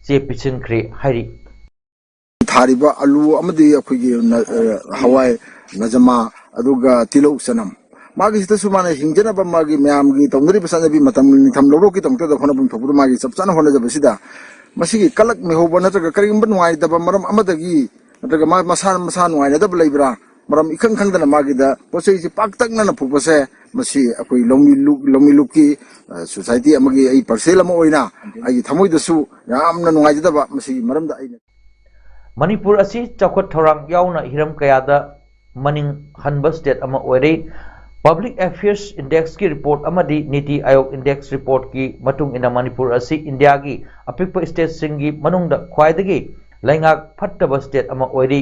ꯆꯦ ꯄꯤꯁꯤꯟꯈ꯭ꯔꯦ ꯍꯥꯏꯔꯤ꯫ ꯊꯥꯔꯤꯕ ꯑꯂꯨ ꯑꯃꯗꯤ ꯑꯩꯈꯣꯏꯒꯤ ꯅ-, ꯑ, ꯍꯋꯥꯏ, ꯅꯖꯃꯥ, ꯑꯗꯨꯒ ꯇꯤꯜꯍꯧ, ꯆꯅꯝ, ꯃꯥꯒꯤꯁꯤꯗꯁꯨ ꯃꯥꯅ ꯍꯤꯡꯖꯅꯕ ꯃꯥꯒꯤ ꯃꯌꯥꯝꯒꯤ ꯇꯧꯅꯔꯤꯕ ꯆꯠꯅꯕꯤ ꯃꯇꯝ ꯅꯤꯡꯊꯝ ꯂꯧꯔꯣꯛꯀꯤꯗꯃꯛꯇꯗ ꯍꯣꯠꯅꯐꯝ ꯊꯣꯛꯄꯗ ꯃꯥꯒꯤ ꯆꯞ ꯆꯥꯅ ꯍꯣꯠꯅꯖꯕꯁꯤꯗ ꯃꯁꯤꯒꯤ ꯀꯂꯛ ꯃꯤꯍꯧꯕ ꯅꯠꯇ꯭ꯔꯒ ꯀꯔꯤꯒꯨꯝꯕ ꯅꯨꯡꯉꯥꯏꯇꯕ ꯃꯔꯝ ꯑꯃꯗꯒꯤ ꯅꯠꯇ꯭ꯔꯒ ꯃꯥ ꯃꯁꯥ ꯃꯁꯥ ꯅꯨꯡꯉꯥꯏꯅꯗꯕ ꯂꯩꯕ꯭ꯔꯥ, ꯃꯔꯝ ꯏꯈꯪ ꯈꯪꯗꯅ ꯃꯥꯒꯤꯗ ꯄꯣꯠ ꯆꯩꯁꯤ ꯄꯥꯛꯇꯛꯅꯅ ꯐꯨꯛꯄꯁꯦ, ꯃꯁꯤ ꯑꯩꯈꯣꯏ ꯂꯧꯃꯤ ꯂꯨꯞ-, ꯂꯧꯃꯤ ꯂꯨꯞꯀꯤ, ꯑ, ꯁꯣꯁꯥꯏꯇꯤ ꯑꯃꯒꯤ ꯑꯩ ꯄꯔꯁꯅꯦꯜ ꯑꯃ ꯑꯣꯏꯅ ꯑꯩꯒꯤ ꯊꯃꯣꯏꯗꯁꯨ ꯌꯥꯝꯅ ꯅꯨꯡꯉꯥꯏꯖꯗꯕ ꯃꯁꯤꯒꯤ ꯃꯔꯝꯗ ꯑꯩꯅ ꯃꯅꯤꯄꯨꯔ ꯑꯁꯤ ꯆꯥꯎꯈꯠ ꯊꯧꯔꯥꯡ ꯌꯥꯎꯅ ꯍꯤꯔꯝ ꯀꯌꯥꯗ ꯃꯅꯤꯡ ꯍꯟꯕ ꯁ꯭ꯇꯦꯠ ꯑꯃ ꯑꯣꯏꯔꯤ꯫ Public Affairs Indexꯀꯤ ꯔꯤꯄꯣꯔꯠ ꯑꯃꯗꯤ ꯅꯤꯇꯤ ꯑꯥꯌꯣꯒ ꯏꯟꯗꯦꯛꯁ ꯔꯤꯄꯣꯔꯠꯀꯤ ꯃꯇꯨꯡ ꯏꯟꯅ ꯃꯅꯤꯄꯨꯔ ꯑꯁꯤ ꯏꯟꯗꯤꯌꯥꯒꯤ ꯑꯄꯤꯛꯄ ꯁ꯭ꯇꯦꯠꯁꯤꯡꯒꯤ ꯃꯅꯨꯡꯗ ꯈ꯭ꯋꯥꯏꯗꯒꯤ ꯂꯩꯉꯥꯛ ꯐꯠꯇꯕ ꯁ꯭ꯇꯦꯠ ꯑꯃ ꯑꯣꯏꯔꯤ꯫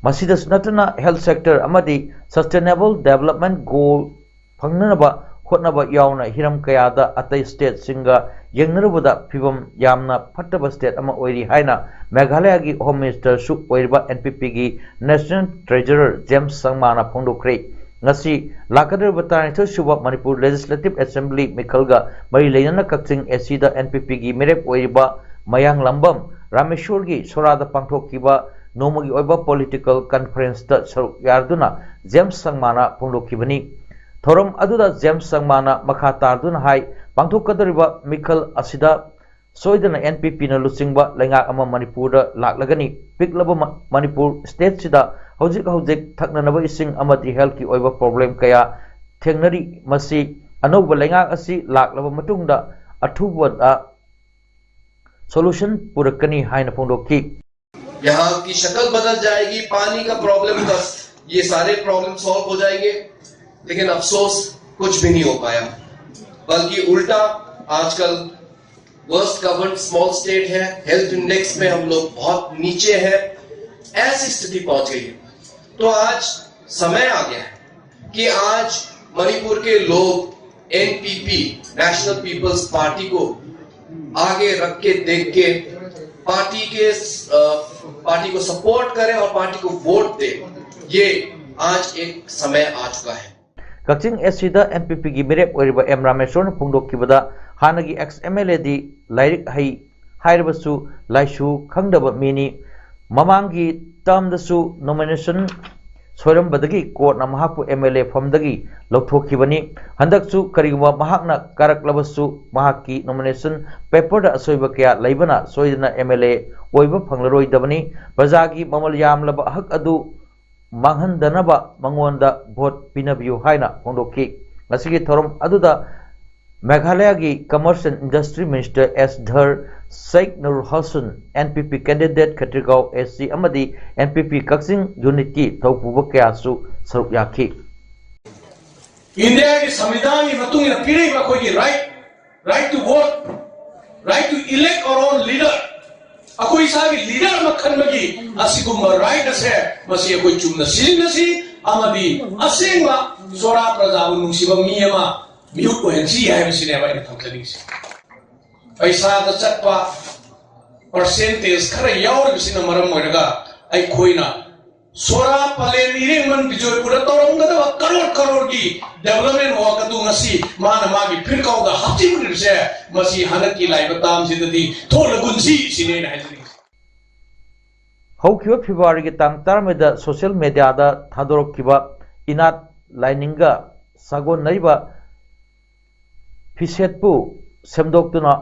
ꯃꯁꯤꯗꯁꯨ ꯅꯠꯇꯅ health sector ꯑꯃꯗꯤ sustainable development goal ꯐꯪꯅꯅꯕ ꯍꯣꯠꯅꯕ ꯌꯥꯎꯅ ꯍꯤꯔꯝ ꯀꯌꯥꯗ ꯑꯇꯩ ꯁ꯭ꯇꯦꯠꯁꯤꯡꯒ ꯌꯦꯡꯅꯔꯨꯕꯗ ꯐꯤꯕꯝ ꯌꯥꯝꯅ ꯐꯠꯇꯕ ꯁ꯭ꯇꯦꯠ ꯑꯃ ꯑꯣꯏꯔꯤ ꯍꯥꯏꯅ ꯃꯦꯘꯥꯂꯌꯒꯤ ꯍꯣꯝ ꯃꯤꯅꯤꯁꯇꯔꯁꯨ ꯑꯣꯏꯔꯤꯕ NPPꯒꯤ National Treasurer ꯖꯦꯝꯁ ꯁꯪꯃꯥꯅ ꯐꯣꯡꯗꯣꯛꯈ꯭ꯔꯦ꯫ ꯉꯁꯤ ꯂꯥꯛꯀꯗꯧꯔꯤꯕ ꯇꯔꯥꯅꯤꯊꯣꯏ ꯁꯨꯕ ꯃꯅꯤꯄꯨꯔ ꯂꯦꯖꯤꯁꯂꯦꯇꯤꯚ ꯑꯦꯁꯦꯝꯕ꯭ꯂꯤ ꯃꯤꯈꯜꯒ ꯃꯔꯤ ꯂꯩꯅꯅ ꯀꯛꯆꯤꯡ ꯑꯦꯁꯤꯗ ꯑꯦꯟ ꯄꯤ ꯄꯤꯒꯤ ꯃꯤꯔꯦꯞ ꯑꯣꯏꯔꯤꯕ ꯃꯌꯥꯡꯂꯝꯕꯝ ꯔꯥꯃꯦꯁꯣꯔꯒꯤ ꯁꯣꯔꯥꯗ ꯄꯥꯡꯊꯣꯛꯈꯤꯕ ꯅꯣꯡꯃꯒꯤ ꯑꯣꯏꯕ ꯄꯣꯂꯤꯇꯤꯀꯦꯜ ꯀꯟꯐꯔꯦꯟꯁꯇ ꯁꯔꯨꯛ ꯌꯥꯗꯨꯅ ꯖꯦꯝꯁ ꯁꯪꯃꯥꯅ ꯐꯣꯡꯗꯣꯛꯈꯤꯕꯅꯤ꯫ ꯊꯧꯔꯝ ꯑꯗꯨꯗ ꯖꯦꯝꯁ ꯁꯪꯃꯥꯅ ꯃꯈꯥ ꯇꯥꯗꯨꯅ ꯍꯥꯏ, ꯄꯥꯡꯊꯣꯛꯀꯗꯧꯔꯤꯕ ꯃꯤꯈꯜ ꯑꯁꯤꯗ ꯁꯣꯏꯗꯅ ꯑꯦꯟ ꯄꯤ ꯄꯤꯅ ꯂꯨꯆꯤꯡꯕ ꯂꯩꯉꯥꯛ ꯑꯃ ꯃꯅꯤꯄꯨꯔꯗ ꯂꯥꯛꯂꯒꯅꯤ꯫ ꯄꯤꯛꯂꯕ ꯃ-, ꯃꯅꯤꯄꯨꯔ ꯁ꯭ꯇꯦꯠꯁꯤꯗ ꯍꯧꯖꯤꯛ ꯍꯧꯖꯤꯛ ꯊꯛꯅꯅꯕ ꯏꯁꯤꯡ ꯑꯃꯗꯤ ꯍꯦꯜꯊꯀꯤ ꯑꯣꯏꯕ ꯄ꯭ꯔꯣꯕ꯭ꯂꯦꯝ ꯀꯌꯥ ꯊꯦꯡꯅꯔꯤ꯫ ꯃꯁꯤ ꯑꯅꯧꯕ ꯂꯩꯉꯥꯛ ꯑꯁꯤ ꯂꯥꯛꯂꯕ ꯃꯇꯨꯡꯗ ꯑꯊꯨꯕꯗ ꯁꯣꯂꯨꯁꯟ ꯄꯨꯔꯛꯀꯅꯤ ꯍꯥꯏꯅ ꯐꯣꯡꯗꯣꯛꯈꯤ꯫ यहाँ की शक्ल बदल जाएगी, पानी का प्रॉब्लम का, ये सारे प्रॉब्लम सॉल्व हो जाएंगे, लेकिन अफसोस कुछ भी नहीं हो पाया, बल्कि उल्टा आजकल वर्स्ट गवर्न स्मॉल स्टेट है, हेल्थ इंडेक्स में हम लोग बहुत नीचे हैं, ऐसी स्थिति पहुंच गई है। तो आज समय आ गया है कि आज मणिपुर के लोग एनपीपी, नेशनल पीपल्स पार्टी को आगे रख के देख के पार्टी के अ, पार्टी को सपोर्ट करें और पार्टी को वोट दें। ये आज एक समय आ चुका है। ꯀꯛꯆꯤꯡ ꯑꯦꯁ ꯁꯤꯗ ꯑꯦꯟ ꯄꯤ ꯄꯤꯒꯤ ꯃꯤꯔꯦꯞ ꯑꯣꯏꯔꯤꯕ ꯑꯦꯝ ꯔꯥꯃꯦꯁꯣꯔꯅ ꯐꯣꯡꯗꯣꯛꯈꯤꯕꯗ, ꯍꯥꯟꯅꯒꯤ ꯑꯦꯛꯁ ꯑꯦꯝ ꯑꯦꯜ ꯑꯦꯗꯤ ꯂꯥꯏꯔꯤꯛ ꯍꯩ ꯍꯥꯏꯔꯕꯁꯨ ꯂꯥꯏꯁꯨ ꯈꯪꯗꯕ ꯃꯤꯅꯤ꯫ ꯃꯃꯥꯡꯒꯤ ꯇꯔꯝꯗꯁꯨ ꯅꯣꯃꯤꯅꯦꯁꯟ ꯁꯣꯏꯔꯝꯕꯗꯒꯤ ꯀꯣꯔꯠꯅ ꯃꯍꯥꯛꯄꯨ ꯑꯦꯝ ꯑꯦꯜ ꯑꯦ ꯐꯝꯗꯒꯤ ꯂꯧꯊꯣꯛꯈꯤꯕꯅꯤ꯫ ꯍꯟꯗꯛꯁꯨ ꯀꯔꯤꯒꯨꯝꯕ ꯃꯍꯥꯛꯅ ꯀꯥꯔꯛꯂꯕꯁꯨ ꯃꯍꯥꯛꯀꯤ ꯅꯣꯃꯤꯅꯦꯁꯟ ꯄꯦꯄꯔꯗ ꯑꯁꯣꯏꯕ ꯀꯌꯥ ꯂꯩꯕꯅ ꯁꯣꯏꯗꯅ ꯑꯦꯝ ꯑꯦꯜ ꯑꯦ ꯑꯣꯏꯕ ꯐꯪꯂꯔꯣꯏꯗꯕꯅꯤ꯫ ꯄ꯭ꯔꯖꯥꯒꯤ ꯃꯃꯜ ꯌꯥꯝꯂꯕ ꯍꯛ ꯑꯗꯨ ꯃꯥꯡꯍꯟꯗꯅꯕ ꯃꯉꯣꯟꯗ ꯚꯣꯠ ꯄꯤꯅꯕꯤꯌꯨ ꯍꯥꯏꯅ ꯐꯣꯡꯗꯣꯛꯈꯤ꯫ ꯉꯁꯤꯒꯤ ꯊꯧꯔꯝ ꯑꯗꯨꯗ ꯃꯦꯘꯥꯂꯌꯒꯤ commerce and industry minister S Dhar Sheikh Nur Hassan, N P P candidate Khetrigao S C ꯑꯃꯗꯤ ꯑꯦꯟ ꯄꯤ ꯄꯤ ꯀꯛꯆꯤꯡ ꯌꯨꯅꯤꯠꯀꯤ ꯊꯧꯄꯨꯕ ꯀꯌꯥꯁꯨ ꯁꯔꯨꯛ ꯌꯥꯈꯤ꯫ ꯏꯟꯗꯤꯌꯥꯒꯤ ꯁꯪꯕꯤꯙꯥꯟꯒꯤ ꯃꯇꯨꯡ ꯏꯟꯅ ꯄꯤꯔꯛꯏꯕ ꯑꯩꯈꯣꯏꯒꯤ right, right to vote, right to elect our own leader, ꯑꯩꯈꯣꯏ ꯏꯁꯥꯒꯤ ꯂꯤꯗꯔ ꯑꯃ ꯈꯟꯕꯒꯤ ꯑꯁꯤꯒꯨꯝꯕ ꯔꯥꯏꯠ ꯑꯁꯦ, ꯃꯁꯤ ꯑꯩꯈꯣꯏ ꯆꯨꯝꯅ ꯁꯤꯖꯤꯟꯅꯁꯤ ꯑꯃꯗꯤ ꯑꯁꯦꯡꯕ ꯁꯣꯔꯥ ꯄ꯭ꯔꯖꯥꯕꯨ ꯅꯨꯡꯁꯤꯕ ꯃꯤ ꯑꯃ ꯃꯤꯍꯨꯠ ꯑꯣꯏꯍꯟꯁꯤ ꯍꯥꯏꯕꯁꯤꯅꯦꯕ ꯑꯩꯅ ꯊꯝꯖꯅꯤꯡꯉꯤꯁꯦ꯫ ꯄꯩꯁꯥꯗ ꯆꯠꯄ ꯄꯔꯁꯦꯟꯇꯦꯖ ꯈꯔ ꯌꯥꯎꯔꯤꯕꯁꯤꯅ ꯃꯔꯝ ꯑꯣꯏꯔꯒ ꯑꯩꯈꯣꯏꯅ ꯁꯣꯔꯥ, ꯄꯂꯦꯟ, ꯏꯔꯦꯡꯕꯝ, ꯕꯤꯖꯣꯏꯄꯨꯔꯗ ꯇꯧꯔꯝꯒꯗꯕ ꯀꯔꯣꯔ ꯀꯔꯣꯔꯒꯤ development work ꯑꯗꯨ ꯉꯁꯤ ꯃꯥꯅ ꯃꯥꯒꯤ ꯐꯤꯔꯀꯥꯎꯗ ꯍꯥꯞꯆꯤꯟꯈ꯭ꯔꯤꯕꯁꯦ, ꯃꯁꯤ ꯍꯟꯗꯛꯀꯤ ꯂꯥꯛꯏꯕ ꯇꯥꯝꯁꯤꯗꯗꯤ ꯊꯣꯛꯂꯒꯨꯟꯁꯤ ꯁꯤꯅꯤ ꯑꯩꯅ ꯍꯥꯏꯖꯅꯤꯡꯉꯤꯁꯦ꯫ ꯍꯧꯈꯤꯕ ꯐꯦꯕ꯭ꯔꯨꯋꯥꯔꯤꯒꯤ ꯇꯥꯡ ꯇꯔꯥꯃꯔꯤꯗ ꯁꯣꯁꯤꯌꯦꯜ ꯃꯦꯗꯤꯌꯥꯗ ꯊꯥꯗꯣꯔꯛꯈꯤꯕ ꯏꯅꯥꯠ ꯂꯥꯏꯅꯤꯡꯒ ꯁꯥꯒꯣꯟꯅꯔꯤꯕ ꯐꯤꯁꯦꯠꯄꯨ ꯁꯦꯝꯗꯣꯛꯇꯨꯅ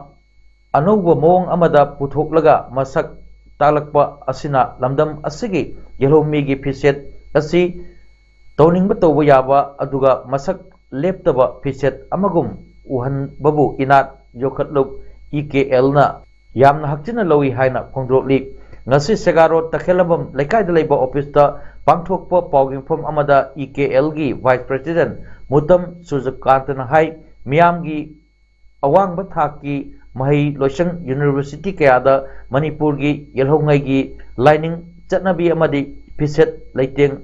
ꯑꯅꯧꯕ ꯃꯑꯣꯡ ꯑꯃꯗ ꯄꯨꯊꯣꯛꯂꯒ ꯃꯁꯛ ꯇꯥꯛꯂꯛꯄ ꯑꯁꯤꯅ ꯂꯝꯗꯝ ꯑꯁꯤꯒꯤ ꯌꯦꯜꯍꯧꯃꯤꯒꯤ ꯐꯤꯁꯦꯠ ꯑꯁꯤ ꯇꯧꯅꯤꯡꯕ ꯇꯧꯕ ꯌꯥꯕ ꯑꯗꯨꯒ ꯃꯁꯛ ꯂꯦꯞꯇꯕ ꯐꯤꯁꯦꯠ ꯑꯃꯒꯨꯝ ꯎꯍꯟꯕꯕꯨ ꯏꯅꯥꯠ ꯌꯣꯛꯈꯠꯂꯨꯞ ꯏ ꯀꯦ ꯑꯦꯜꯅ ꯌꯥꯝꯅ ꯍꯛꯆꯤꯟꯅ ꯂꯧꯏ ꯍꯥꯏꯅ ꯐꯣꯡꯗꯣꯛꯂꯤ꯫ ꯉꯁꯤ ꯁꯦꯒꯥꯔꯣ ꯇꯈꯦꯂꯝꯕꯝ ꯂꯩꯀꯥꯏꯗ ꯂꯩꯕ ꯑꯣꯐꯤꯁꯇ ꯄꯥꯡꯊꯣꯛꯄ ꯄꯥꯎꯒꯤ ꯃꯐꯝ ꯑꯃꯗ ꯏ ꯀꯦ ꯑꯦꯜꯒꯤ ꯚꯥꯏꯁ ꯄ꯭ꯔꯦꯁꯤꯗꯦꯟꯠ ꯃꯨꯇꯝ ꯁꯨꯔꯖꯀꯥꯟꯇꯅ ꯍꯥꯏ, ꯃꯤꯌꯥꯝꯒꯤ ꯑꯋꯥꯡꯕ ꯊꯥꯛꯀꯤ ꯃꯍꯩ ꯂꯣꯏꯁꯪ ꯌꯨꯅꯤꯚꯔꯁꯤꯇꯤ ꯀꯌꯥꯗ ꯃꯅꯤꯄꯨꯔꯒꯤ ꯌꯦꯜꯍꯧꯉꯩꯒꯤ ꯂꯥꯏꯅꯤꯡ ꯆꯠꯅꯕꯤ ꯑꯃꯗꯤ ꯐꯤꯁꯦꯠ ꯂꯩꯇꯦꯡ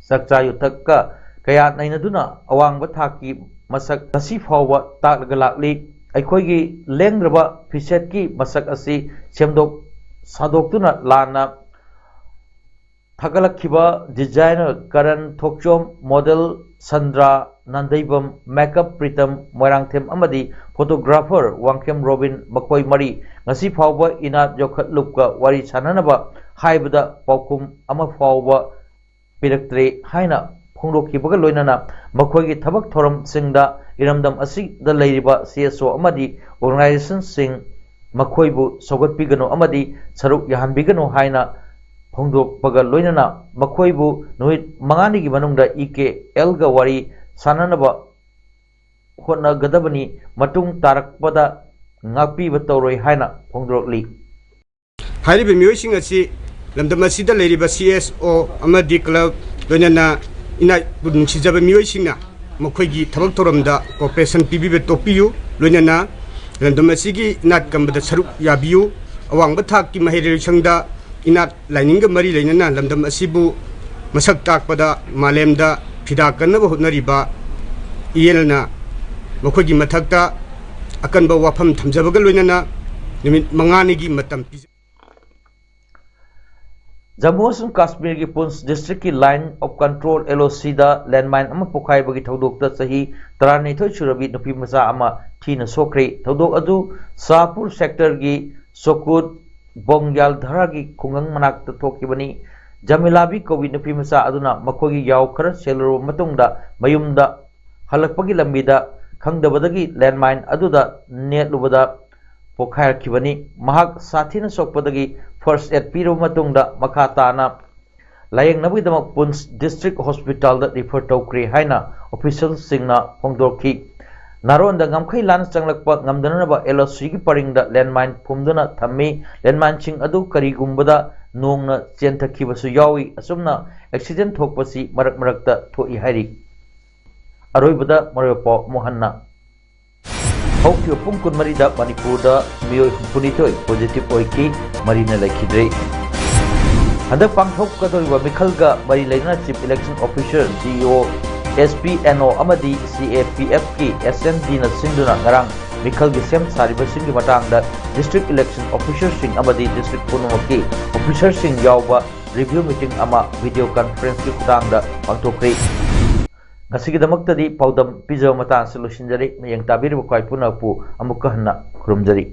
ꯆꯥꯛꯆꯥ ꯌꯨꯊꯛꯀ ꯀꯌꯥ ꯅꯩꯅꯗꯨꯅ ꯑꯋꯥꯡꯕ ꯊꯥꯛꯀꯤ ꯃꯁꯛ ꯉꯁꯤ ꯐꯥꯎꯕ ꯇꯥꯛꯂꯒ ꯂꯥꯛꯂꯤ꯫ ꯑꯩꯈꯣꯏꯒꯤ ꯂꯦꯡꯗ꯭ꯔꯕ ꯐꯤꯁꯦꯠꯀꯤ ꯃꯁꯛ ꯑꯁꯤ ꯁꯦꯝꯗꯣꯛ ꯁꯥꯗꯣꯛꯇꯨꯅ ꯂꯥꯟꯅ ꯊꯥꯒꯠꯂꯛꯈꯤꯕ ꯗꯤꯖꯥꯏꯅꯔ ꯀꯔꯟ ꯊꯣꯛꯆꯣꯝ, ꯃꯣꯗꯦꯜ ꯁꯟꯗ꯭ꯔꯥ ꯅꯥꯟꯗꯩꯕꯝ, ꯃꯦꯀꯞ ꯄ꯭ꯔꯤꯇꯝ ꯃꯣꯏꯔꯥꯡꯊꯦꯝ ꯑꯃꯗꯤ ꯐꯣꯇꯣꯒ꯭ꯔꯥꯐꯔ ꯋꯥꯡꯈꯦꯝ ꯔꯣꯕꯤꯟ, ꯃꯈꯣꯏ ꯃꯔꯤ ꯉꯁꯤ ꯐꯥꯎꯕ ꯏꯅꯥꯠ ꯌꯣꯛꯈꯠꯂꯨꯞꯀ ꯋꯥꯔꯤ ꯁꯥꯅꯅꯕ ꯍꯥꯏꯕꯗ ꯄꯥꯎꯈꯨꯝ ꯑꯃ ꯐꯥꯎꯕ ꯄꯤꯔꯛꯇ꯭ꯔꯦ ꯍꯥꯏꯅ ꯐꯣꯡꯗꯣꯛꯈꯤꯕꯒ ꯂꯣꯏꯅꯅ ꯃꯈꯣꯏꯒꯤ ꯊꯕꯛ ꯊꯧꯔꯝꯁꯤꯡꯗ ꯏꯔꯝꯗꯝ ꯑꯁꯤꯗ ꯂꯩꯔꯤꯕ ꯁꯤ ꯑꯦꯁ ꯑꯣ ꯑꯃꯗꯤ ꯑꯣꯔꯒꯅꯥꯏꯖꯦꯁꯟꯁꯤꯡ ꯃꯈꯣꯏꯕꯨ ꯁꯧꯒꯠꯄꯤꯒꯅꯨ ꯑꯃꯗꯤ ꯁꯔꯨꯛ ꯌꯥꯍꯟꯕꯤꯒꯅꯨ ꯍꯥꯏꯅ ꯐꯣꯡꯗꯣꯛꯄꯒ ꯂꯣꯏꯅꯅ ꯃꯈꯣꯏꯕꯨ ꯅꯨꯃꯤꯠ ꯃꯉꯥꯅꯤꯒꯤ ꯃꯅꯨꯡꯗ ꯏ ꯀꯦ ꯑꯦꯜꯒ ꯋꯥꯔꯤ ꯁꯥꯅꯅꯕ ꯍꯣꯠꯅꯒꯗꯕꯅꯤ, ꯃꯇꯨꯡ ꯇꯥꯔꯛꯄꯗ ꯉꯥꯛꯄꯤꯕ ꯇꯧꯔꯣꯏ ꯍꯥꯏꯅ ꯐꯣꯡꯗꯣꯔꯛꯂꯤ꯫ ꯍꯥꯏꯔꯤꯕ ꯃꯤꯑꯣꯏꯁꯤꯡ ꯑꯁꯤ ꯂꯝꯗꯝ ꯑꯁꯤꯗ ꯂꯩꯔꯤꯕ ꯁꯤ ꯑꯦꯁ ꯑꯣ ꯑꯃꯗꯤ ꯀ꯭ꯂꯕ, ꯂꯣꯏꯅꯅ ꯏꯅꯥꯠꯄꯨ ꯅꯨꯡꯁꯤꯖꯕ ꯃꯤꯑꯣꯏꯁꯤꯡꯅ ꯃꯈꯣꯏꯒꯤ ꯊꯕꯛ ꯊꯧꯔꯝꯗ ꯀꯣꯑꯣꯄꯔꯦꯁꯟ ꯄꯤꯕꯤꯕ ꯇꯣꯛꯄꯤꯌꯨ꯫ ꯂꯣꯏꯅꯅ ꯂꯝꯗꯝ ꯑꯁꯤꯒꯤ ꯏꯅꯥꯠ ꯀꯝꯕꯗ ꯁꯔꯨꯛ ꯌꯥꯕꯤꯌꯨ꯫ ꯑꯋꯥꯡꯕ ꯊꯥꯛꯀꯤ ꯃꯍꯩꯔꯣꯏꯁꯪꯗ ꯏꯅꯥꯠ ꯂꯥꯏꯅꯤꯡꯒ ꯃꯔꯤ ꯂꯩꯅꯅ ꯂꯝꯗꯝ ꯑꯁꯤꯕꯨ ꯃꯁꯛ ꯇꯥꯛꯄꯗ ꯃꯥꯂꯦꯝꯗ ꯐꯤꯗꯥ ꯀꯟꯅꯕ ꯍꯣꯠꯅꯔꯤꯕ ꯏ ꯑꯦꯜꯅ ꯃꯈꯣꯏꯒꯤ ꯃꯊꯛꯇ ꯑꯀꯟꯕ ꯋꯥꯐꯝ ꯊꯝꯖꯕꯒ ꯂꯣꯏꯅꯅ ꯅꯨꯃꯤꯠ ꯃꯉꯥꯅꯤꯒꯤ ꯃꯇꯝ ꯄꯤꯖ ꯖꯝꯃꯨ ꯑꯃꯁꯨꯡ ꯀꯥꯁꯃꯤꯔꯒꯤ ꯄꯨꯟꯁ ꯗꯤꯁꯇ꯭ꯔꯤꯛꯀꯤ ꯂꯥꯏꯟ ꯑꯣꯐ ꯀꯟꯇ꯭ꯔꯣꯜ, ꯑꯦꯜ ꯑꯣ ꯁꯤꯗ ꯂꯦꯟꯃꯥꯏꯟ ꯑꯃ ꯄꯣꯈꯥꯏꯕꯒꯤ ꯊꯧꯗꯣꯛꯇ ꯆꯍꯤ ꯇꯔꯥꯅꯤꯊꯣꯏ ꯁꯨꯔꯕꯤ ꯅꯨꯄꯤ ꯃꯆꯥ ꯑꯃ ꯊꯤꯅ ꯁꯣꯛꯈ꯭ꯔꯦ꯫ ꯊꯧꯗꯣꯛ ꯑꯗꯨ ꯁꯥꯍꯄꯨꯔ ꯁꯦꯛꯇꯔꯒꯤ ꯁꯣꯀꯨꯠ ꯕꯣꯡꯌꯥꯜ ꯙꯔꯥꯒꯤ ꯈꯨꯡꯒꯪ ꯃꯅꯥꯛꯇ ꯊꯣꯛꯈꯤꯕꯅꯤ꯫ ꯖꯃꯤꯂꯥꯕꯤ ꯀꯧꯕꯤ ꯅꯨꯄꯤ ꯃꯆꯥ ꯑꯗꯨꯅ ꯃꯈꯣꯏꯒꯤ ꯌꯥꯎ ꯈꯔ ꯁꯦꯜꯂꯨꯔꯕ ꯃꯇꯨꯡꯗ ꯃꯌꯨꯝꯗ ꯍꯜꯂꯛꯄꯒꯤ ꯂꯝꯕꯤꯗ ꯈꯪꯗꯕꯗꯒꯤ ꯂꯦꯟꯃꯥꯏꯟ ꯑꯗꯨꯗ ꯅꯦꯠꯂꯨꯕꯗ ꯄꯣꯈꯥꯏꯔꯛꯈꯤꯕꯅꯤ꯫ ꯃꯍꯥꯛ ꯁꯥꯊꯤꯅ ꯁꯣꯛꯄꯗꯒꯤ ꯐꯥꯔꯁ ꯑꯦꯗ ꯄꯤꯔꯕ ꯃꯇꯨꯡꯗ ꯃꯈꯥ ꯇꯥꯅ ꯂꯥꯌꯦꯡꯅꯕꯒꯤꯗꯃꯛ ꯄꯨꯟꯁ ꯗꯤꯁꯇ꯭ꯔꯤꯛ ꯍꯣꯁꯄꯤꯇꯥꯜꯗ ꯔꯤꯐꯔ ꯇꯧꯈ꯭ꯔꯦ ꯍꯥꯏꯅ ꯑꯣꯐꯤꯁꯤꯌꯦꯜꯁꯤꯡꯅ ꯐꯣꯡꯗꯣꯔꯛꯈꯤ꯫ ꯅꯥꯔꯣꯟꯗ ꯉꯝꯈꯩ ꯂꯥꯟꯅ ꯆꯪꯂꯛꯄ ꯉꯝꯗꯅꯅꯕ ꯑꯦꯜ ꯑꯣ ꯁꯤꯒꯤ ꯄꯔꯤꯡꯗ ꯂꯦꯟꯃꯥꯏꯟ ꯐꯨꯝꯗꯨꯅ ꯊꯝꯃꯤ꯫ ꯂꯦꯟꯃꯥꯏꯟꯁꯤꯡ ꯑꯗꯨ ꯀꯔꯤꯒꯨꯝꯕꯗ ꯅꯣꯡꯅ ꯆꯦꯟꯊꯈꯤꯕꯁꯨ ꯌꯥꯎꯏ꯫ ꯑꯁꯨꯝꯅ ꯑꯦꯛꯁꯤꯗꯦꯟ ꯊꯣꯛꯄꯁꯤ ꯃꯔꯛ ꯃꯔꯛꯇ ꯊꯣꯛꯏ ꯍꯥꯏꯔꯤ꯫ ꯑꯔꯣꯏꯕꯗ ꯃꯔꯨꯑꯣꯏꯕ ꯄꯥꯎ ꯑꯃꯨꯛ ꯍꯟꯅ꯫ ꯍꯧꯈꯤꯕ ꯄꯨꯡ ꯀꯨꯟꯃꯔꯤꯗ ꯃꯅꯤꯄꯨꯔꯗ ꯃꯤꯑꯣꯏ ꯍꯨꯝꯐꯨꯅꯤꯊꯣꯏ ꯄꯣꯖꯤꯇꯤꯚ ꯑꯣꯏꯈꯤ, ꯃꯔꯤꯅ ꯂꯩꯈꯤꯗ꯭ꯔꯦ꯫ ꯍꯟꯗꯛ ꯄꯥꯡꯊꯣꯛꯀꯗꯧꯔꯤꯕ ꯃꯤꯈꯜꯒ ꯃꯔꯤ ꯂꯩꯅꯅ ꯆꯤꯐ ꯏꯂꯦꯛꯁꯟ ꯑꯣꯐꯤꯁꯔ, ꯁꯤ ꯏ ꯑꯣ, ꯑꯦꯁ ꯄꯤ ꯑꯦꯟ ꯑꯣ ꯑꯃꯗꯤ ꯁꯤ ꯑꯦ ꯄꯤ ꯑꯦꯐꯀꯤ ꯑꯦꯁ ꯑꯦꯟ ꯗꯤꯅ ꯁꯤꯟꯗꯨꯅ ꯉꯔꯥꯡ ꯃꯤꯈꯜꯒꯤ ꯁꯦꯝ ꯁꯥꯔꯤꯕꯁꯤꯡꯒꯤ ꯃꯇꯥꯡꯗ ꯗꯤꯁꯇ꯭ꯔꯤꯛ ꯏꯂꯦꯛꯁꯟ ꯑꯣꯐꯤꯁꯔꯁꯤꯡ ꯑꯃꯗꯤ ꯗꯤꯁꯇ꯭ꯔꯤꯛ ꯄꯨꯝꯅꯃꯛꯀꯤ ꯑꯣꯐꯤꯁꯔꯁꯤꯡ ꯌꯥꯎꯕ ꯔꯤꯚ꯭ꯌꯨ ꯃꯤꯇꯤꯡ ꯑꯃ ꯚꯤꯗꯤꯑꯣ ꯀꯟꯐꯔꯦꯟꯁꯀꯤ ꯈꯨꯠꯊꯥꯡꯗ ꯄꯥꯡꯊꯣꯛꯈ꯭ꯔꯦ꯫ ꯉꯁꯤꯒꯤꯗꯃꯛꯇꯗꯤ ꯄꯥꯎꯗꯝ ꯄꯤꯖꯕ ꯃꯇꯥꯡ ꯑꯁꯤꯗ ꯂꯣꯏꯁꯤꯟꯖꯔꯦ꯫ ꯃꯤꯠꯌꯦꯡ ꯇꯥꯕꯤꯔꯤꯕ ꯈ꯭ꯋꯥꯏ ꯄꯨꯝꯅꯃꯛꯄꯨ ꯑꯃꯨꯛꯀ ꯍꯟꯅ ꯈꯨꯔꯨꯝꯖꯔꯤ꯫